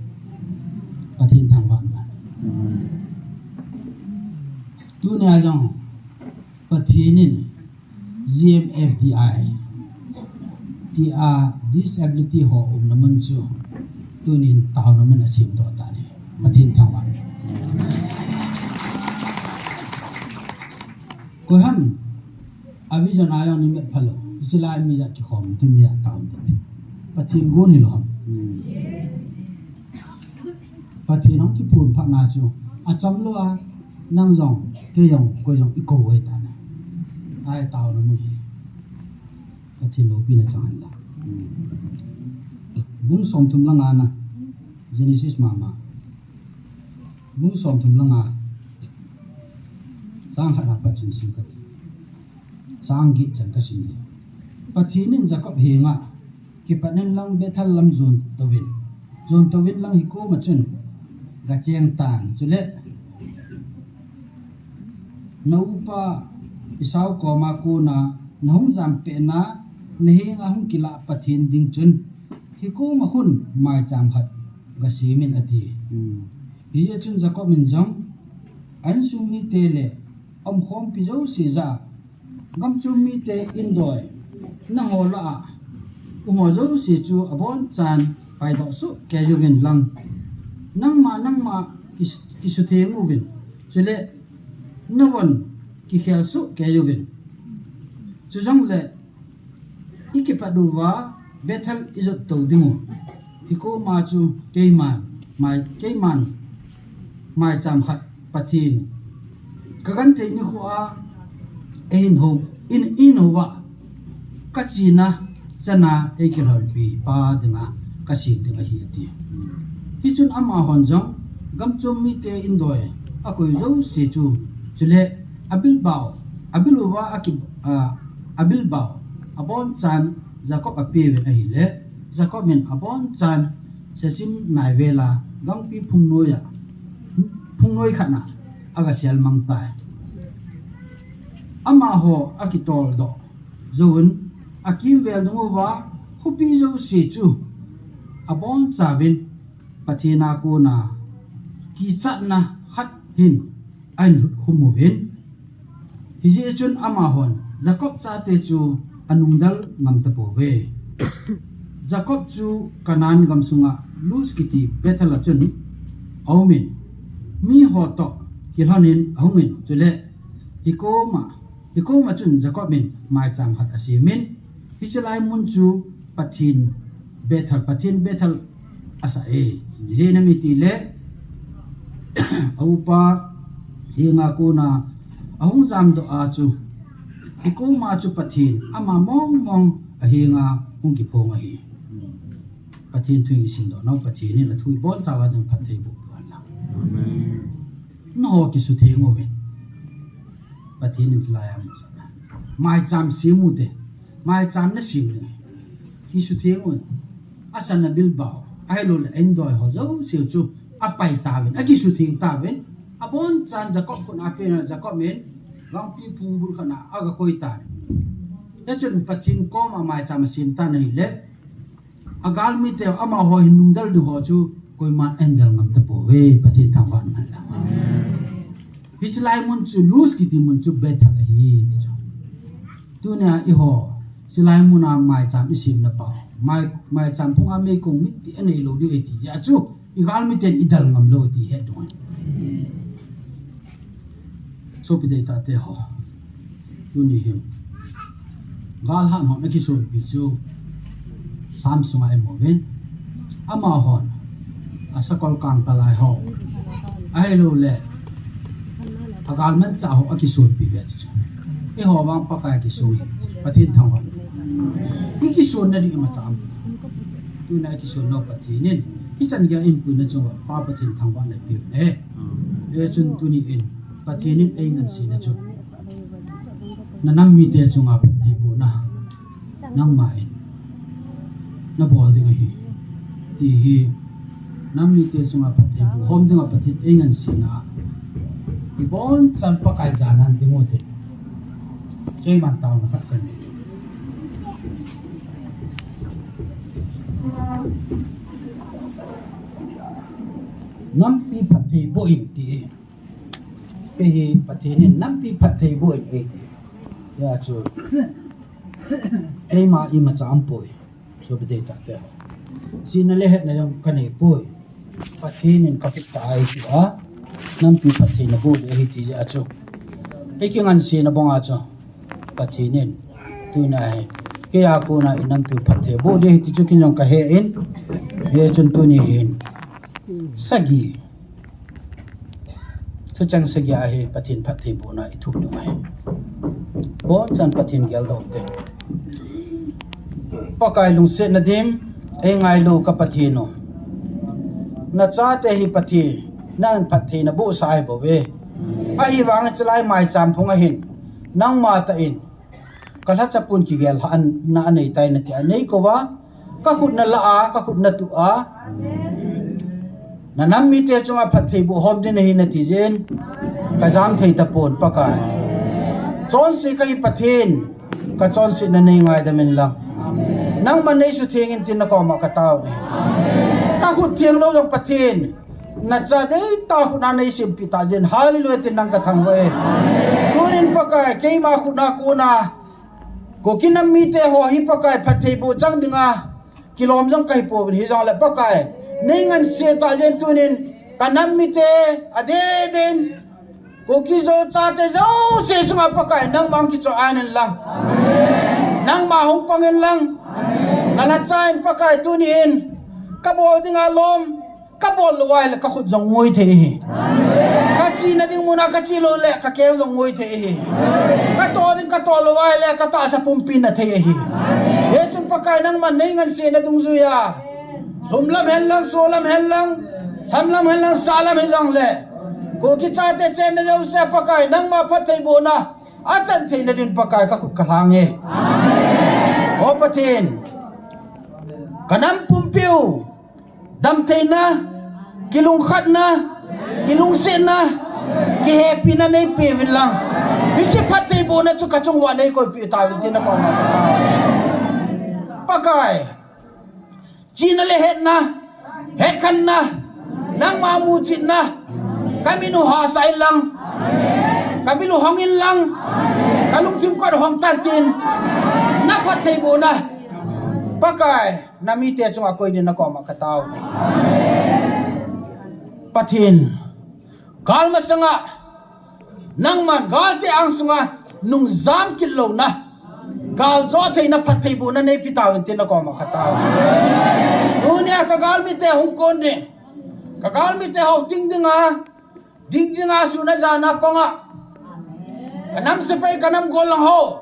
Pathen thangvahna man. Tunia jong Pathen in G M F D I tia disability ho umna mun chu tunin taona mun asemdoh tan ahi. Pathen thangvahna. Koiham a vision a jong ni met phalou. Hiche lai mi jat kikhom tin mi jat taona. Pathen gon hilou ham. Pathen hung kiphong phatna chu achamlou a, nang jong, kei jong, koi jong ikou ahi tan ahi. Ahi taona mun hi. Pathen loupina chang hen lang. Bung somthum le nga na, Genesis mama. Bung somthum le nga. Chang khat na pat chun sim kati. Chang get chan kasim le. Pathen in Jacob henga, kipat in lang Bethel lam jon touvin. Jon touvin lang hikoma chun gacheng tan. Chule na upa Esau koma kona nahung jampeh na, nahenga hung kilah Pathen ding chun, hikoma khun maicham khat gasemin ati. Hijeh chun Jacob in jong a insung mite le aumkhompi jouse jah a, gamchom mite indoi, nangho lah a umho jouse chu abonchan paidoh sohkei uvin lang. Nangma, nangma kis-, kisutheng uvin. Chule navon kikhel sohkei uvin. Chujongle ikipat uva Bethel ijot tou diu. Hikoma chu keiman, mai, keiman maicham khat Pathen kagenthei nikho a eihin hou, in, in hou a kachena chana eikilhonpi pa dinga kasem ding ahi ati. Hichun amahon jong gamchom mite indoi akoi jouse chu, chule abilbao, abil uva aki, a, abilbao abonchan Jacob apeuvin ahile, Jacob in abonchan Shechem naivela gangpi phungnoi a, phungnoi khat na agasel mang tai. Amaho akitoldoh jouvin, akimvel dunguva khopi jouse chu abonchauvin Pathen a kona kichatna khat hin ahin lhut khum uvin. Hijeh chun amahon Jacob chate chu anungdal ngam tapouve. Jacob chu Canaan gamsunga Luz kiti Bethel a chun aumin, miho toh kilhonin ahungin, chule hikoma, hikoma chun Jacob in maicham khat asemin, hiche lai mun chu Pathen Bethel, Pathen Bethel asah e. Ijeh inem itile, a upa henga kona ahung jamdoh a chu, hikoma chu Pathen ama mongmong ahenga hung kiphong ahi. Pathen thu isimdoh nau, Pathen in athu ibonchauva ding phatthei boh peh hen lang. Nangho kisutheng uvin. Pathen in chulai a amusah. Maicham sem ute. Maicham nasem ding. Kisutheng uvin. Asan abilbao, ahiloule indoi ho jouse chu apai tauvin, akisutheng tauvin. Abonchan Jacob khut a apen, Jacob in gangpi phungbul khat na agakoi tan. Hichun Pathen koma maicham asem tan ahile, agalmite amaho hin nungdal ding ho chu koiman ahin del ngam tapouve. Pathen thangvahna man lang. Hiche lai mun chu Luz kiti mun chu Bethel ahi ti chu. Tunia eiho chulai muna maicham isemna pau, mai, maicham phunga meikong mit ti aneilou diu ahi ti jeh a chu igalmiten idel ngamlou ti het ding ahi. Sopi deitahte ho, tuni hin galhat hon akisonpi chu Psalm sunga imu uvin, amahon asakol kangtalai ho, ahiloule agalmanchah ho akisonpi uve chu. Eiho vang Pakai kisong hi, Pathen thangvah, ikisonna ding imacha um. Tuna ikisonnau Pathen in hichan geiya eipuina chunga Pa Pathen thangvahna eipeuve. Hichun tuni in Pathen in eingansena chu nanam mite chunga phattheibohna nangma in nabol ding ahi. Ti hi, nam mite chunga phattheiboh hom dinga Pathen eingansena, ibonchan Pakai jana ding u te. Keiman taona khat kanei. Nampi phattheiboh in ti. Kei hi Pathen in nampi phattheiboh in eiti. Hijeh chun keima imacha aumpoi. Sopi deitah te. Chihna le hetna jong kanei poi. Pathen in kakhut tah a eiti a, nampi phattheina boh ding ahi ti jeh chun, eikingansena banga chu Pathen in tuna hi keia kona inampiu phattheiboh ding ahi ti chu ken jong kahe in. Hijeh chun tuni hin sagi, thucheng sagi a hi Pathen phattheibohna ithum ding ahi. Bonchan Pathen geldoh te. Pakai lungsetna dim, eingailu ka Pathen u, nachate hi Pathen, nangin phatthei nabohsah ahibouve. Ahivangin chulai maicham phunga hin nangma tah in kalhachapun kigel lhahna aneitai nati a neikouva, kakhut nalah a, kakhut natuh a, nanam mite chunga phattheiboh hom ding ahi nati jeh in kajam thei tapon Pakai. Chonse kahi Pathen, kachonsetna neingaidam inlang, nangman neisutheng in tin nakoma katao e. Kakhut thenglou jong Pathen, nacha deitah khut a neisempeh tah jeh in, Hallelujah tin nang kathangvah e. Tunin Pakai, keima khut a kona Kuki nam mite ho hi Pakai phattheiboh chang dinga kilom jong kahipouvin, hijongle Pakai neingansena tah jeh in tunin kanam mite adeh deh in Kuki Zo chate jouse chunga Pakai nangman kichoh an inlang, nangma hung pang inlang, nalhacha in Pakai tunin kabol dinga lom kabol lou ahile kakhut jong ngoi thei ahi. Kachena ding muna kache loule kakeng jong ngoi thei ahi. Katoh ding katoh lou ahile katahsa pumpi nathei ahi. Hichun Pakai nangman neingansena dungjuiya, lhumlam henlang, solam henlang, lhamlam henlang, sahlam hijongle, Kuki chate chenna jouse Pakai nangma phattheibohna achan theina din Pakai kakhut kalhange. O Pathen, kanam pumpiu damtheina, kilungkhatna, kilungsetna, kihepina neipeuvin lang, hiche phattheibohna chu kachung uva neikoipeh tauvin tin nakoma katao. Pakai, chena le hetna, hetkhenna, nangma muchetna, kamin u hahsa inlang, kamil u hong inlang, kalungthim kot hong tan tin, naphattheibohna Pakai namite chunga koi din nakoma katao e. Pathen, gal masanga nangman galte angsunga nungjam kit louna, galjou theina phattheibohna neipeh tauvin tin nakoma katao e. Tunia kagalmite hung kon ding, kagalmite houting dinga, ding dinga sun a jan a panga, kanam sepai, kanam golhang ho,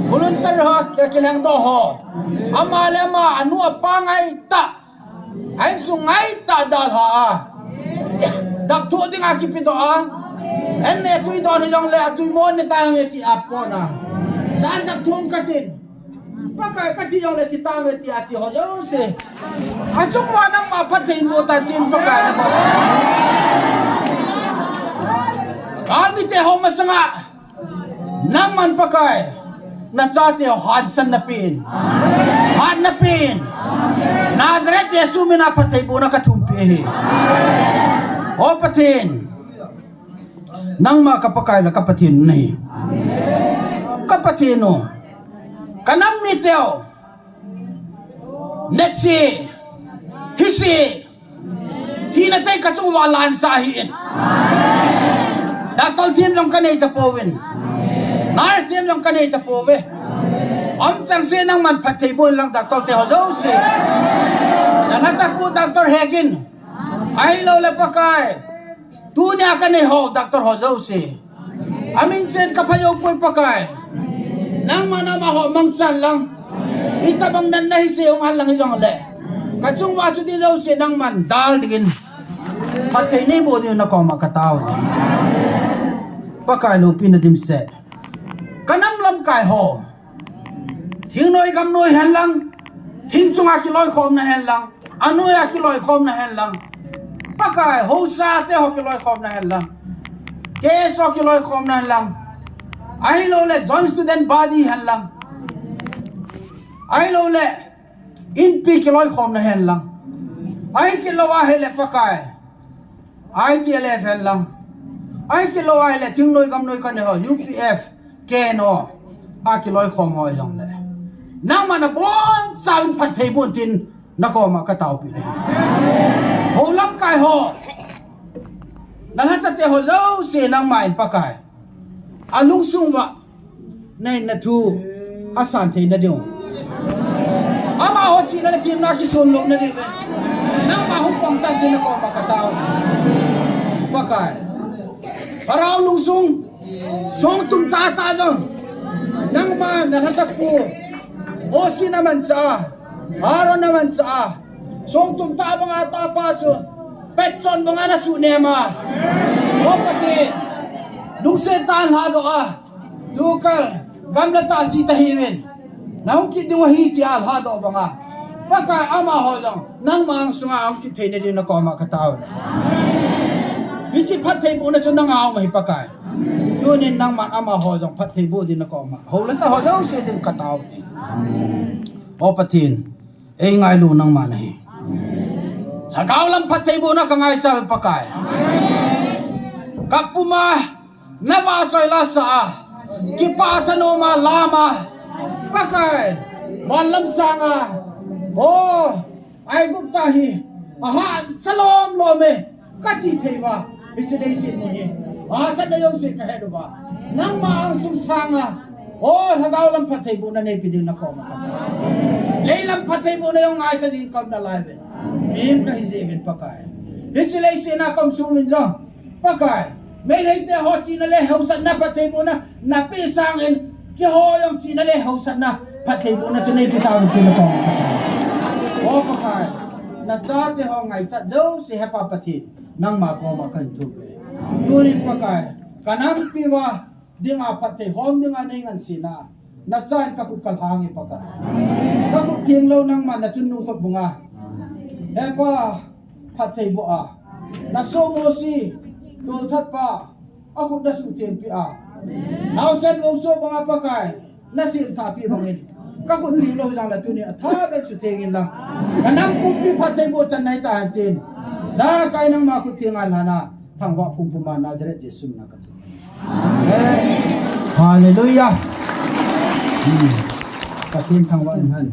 volunteer ho, kilhengdoh ho, ama le ama, anu apa ngaitah, a insung ngaitah dalha a, dap thoh dinga kipedoh a, an ne tui don hijongle atui mo ne tange ti apona, jan dap thong katin, Pakai kati jongle ti tange ti ache ho jouse, achung uva nangma phattheiboh tan tin Pakai nako. Galmite ho masanga nangman Pakai nachate ho hatsan napeh in, hat napeh in, Nazareth Jesu mina phattheibohna kathumpeh ahi. O Pathen, nangma ka Pakai le ka Pathen nahi. Ka Pathen u, kanam mite u, netse, hise, thina tei kachung uva lansah hih in. Doctor them jong kanei tapouvin, nurse them jong kanei tapouve. Umchangseh nangman phattheiboh inlang doctor te ho jouse, nalhachapu Doctor Hegin, ahiloule Pakai, tunia kanei ho doctor ho jouse, amin chen kaphajoupoi Pakai. Nangman amaho mangchan lang, itobang natna hise hung hen lang hijongle, kachung uva chu ding jouse nangman dal dingin phatthei neiboh dingin nakoma katao e. Pakai loupina dimset, kanam lamkai ho, thingnoi gamnoi hen lang, Inchunga kiloikhomna henlang, anoiya kiloikhomna henlang, Pakai, haosa te ho kiloikhomna henlang, K S O kiloikhomna henlang, ahilouleh Joint Student Body henlang, ahilouleh Inpi kiloikhomna henlang, ahikit lou ahileh Pakai, I T L F henlang, ahikit lou ahileh thingnoi gamnoi kane ho, U P F, K N O, a kiloikhom ho hijongleh, nangma nabonchauvin phatthei boh in tin nakoma kataopi nahi. Hou lamkai ho, nalhachate ho jouse nangma in Pakai, alungsung uva nahin na thu asan theina diu, amaho chihna le themna kisun louna diu, nangma hung pang tan tin nakoma katao, Pakai. Pharaoh lungsung, songtum tahtah jong, nangma nalhasap pu Mosi namanchah a, Aaron namanchah a, songtum tah banga tahpa chu petchon banga nasuhnem a, O Pathen, lungset tah in lhadoh a, tukal gamla tah che tahiuvin, nahung kit diu ahi tia lhadoh banga, Pakai, amaho jong nangma angsunga ahung kit theina diu nakoma katao. Hiche phatthei bohna chu nanga aum ahi Pakai. Tunin nangman amaho jong phatthei boh din nakoma, hou le cha ho jouse din katao. O Pathen, eingailu nangma nahi. Lhagao lam phatthei bohna kangaicha e Pakai. Kap puma navahchoi lahsah a, kipah thanoma lama, Pakai, van lam sanga, o, Aigupta hi ahahsa lomlom e kati thei uva, hiche leiset mun hi ahahsatna jouse kahet uva, nangma angsung sanga, o, lhagao lam phatthei bohna neipe din nakoma kataove. Lei lam phatthei bohna jong ngaicha jing kaum nalaiuvin, mihem kahi jeh uvin Pakai. Hiche leiset a kaum sung uvin jong Pakai, Meiteite ho chihna le haosatna phatthei bohna napeh sangin, keiho jong chihna le haosatna phatthei bohna chu neipe tauvin tin nakoma kataove. O Pakai, nachate ho ngaichat jouse Hepa Pathen, nangma koma kahin thum e. Tunin Pakai, kanampi uva dinga phatthei hom dinga neingansena, nachain kakhut kalhang e Pakai. Kakhut thenglou nangman nachun nungkhut bunga, Hepa, phatthei boh a, nasoh Mosi, tolthat pa, akhut nasuhthengpeh a, naosen gousoh banga Pakai, nasem thahpeh bangin, kakhut thenglou hijongle tunin athabeh in sutheng inlang, kanam pumpi phatthei boh channa hitahen tin, ijakai nangma khut thenga lhana, thangvah pumpuma Nazareth Jesu mina kati. Amen. Hallelujah. Hmm. Pathen thangvah in hen.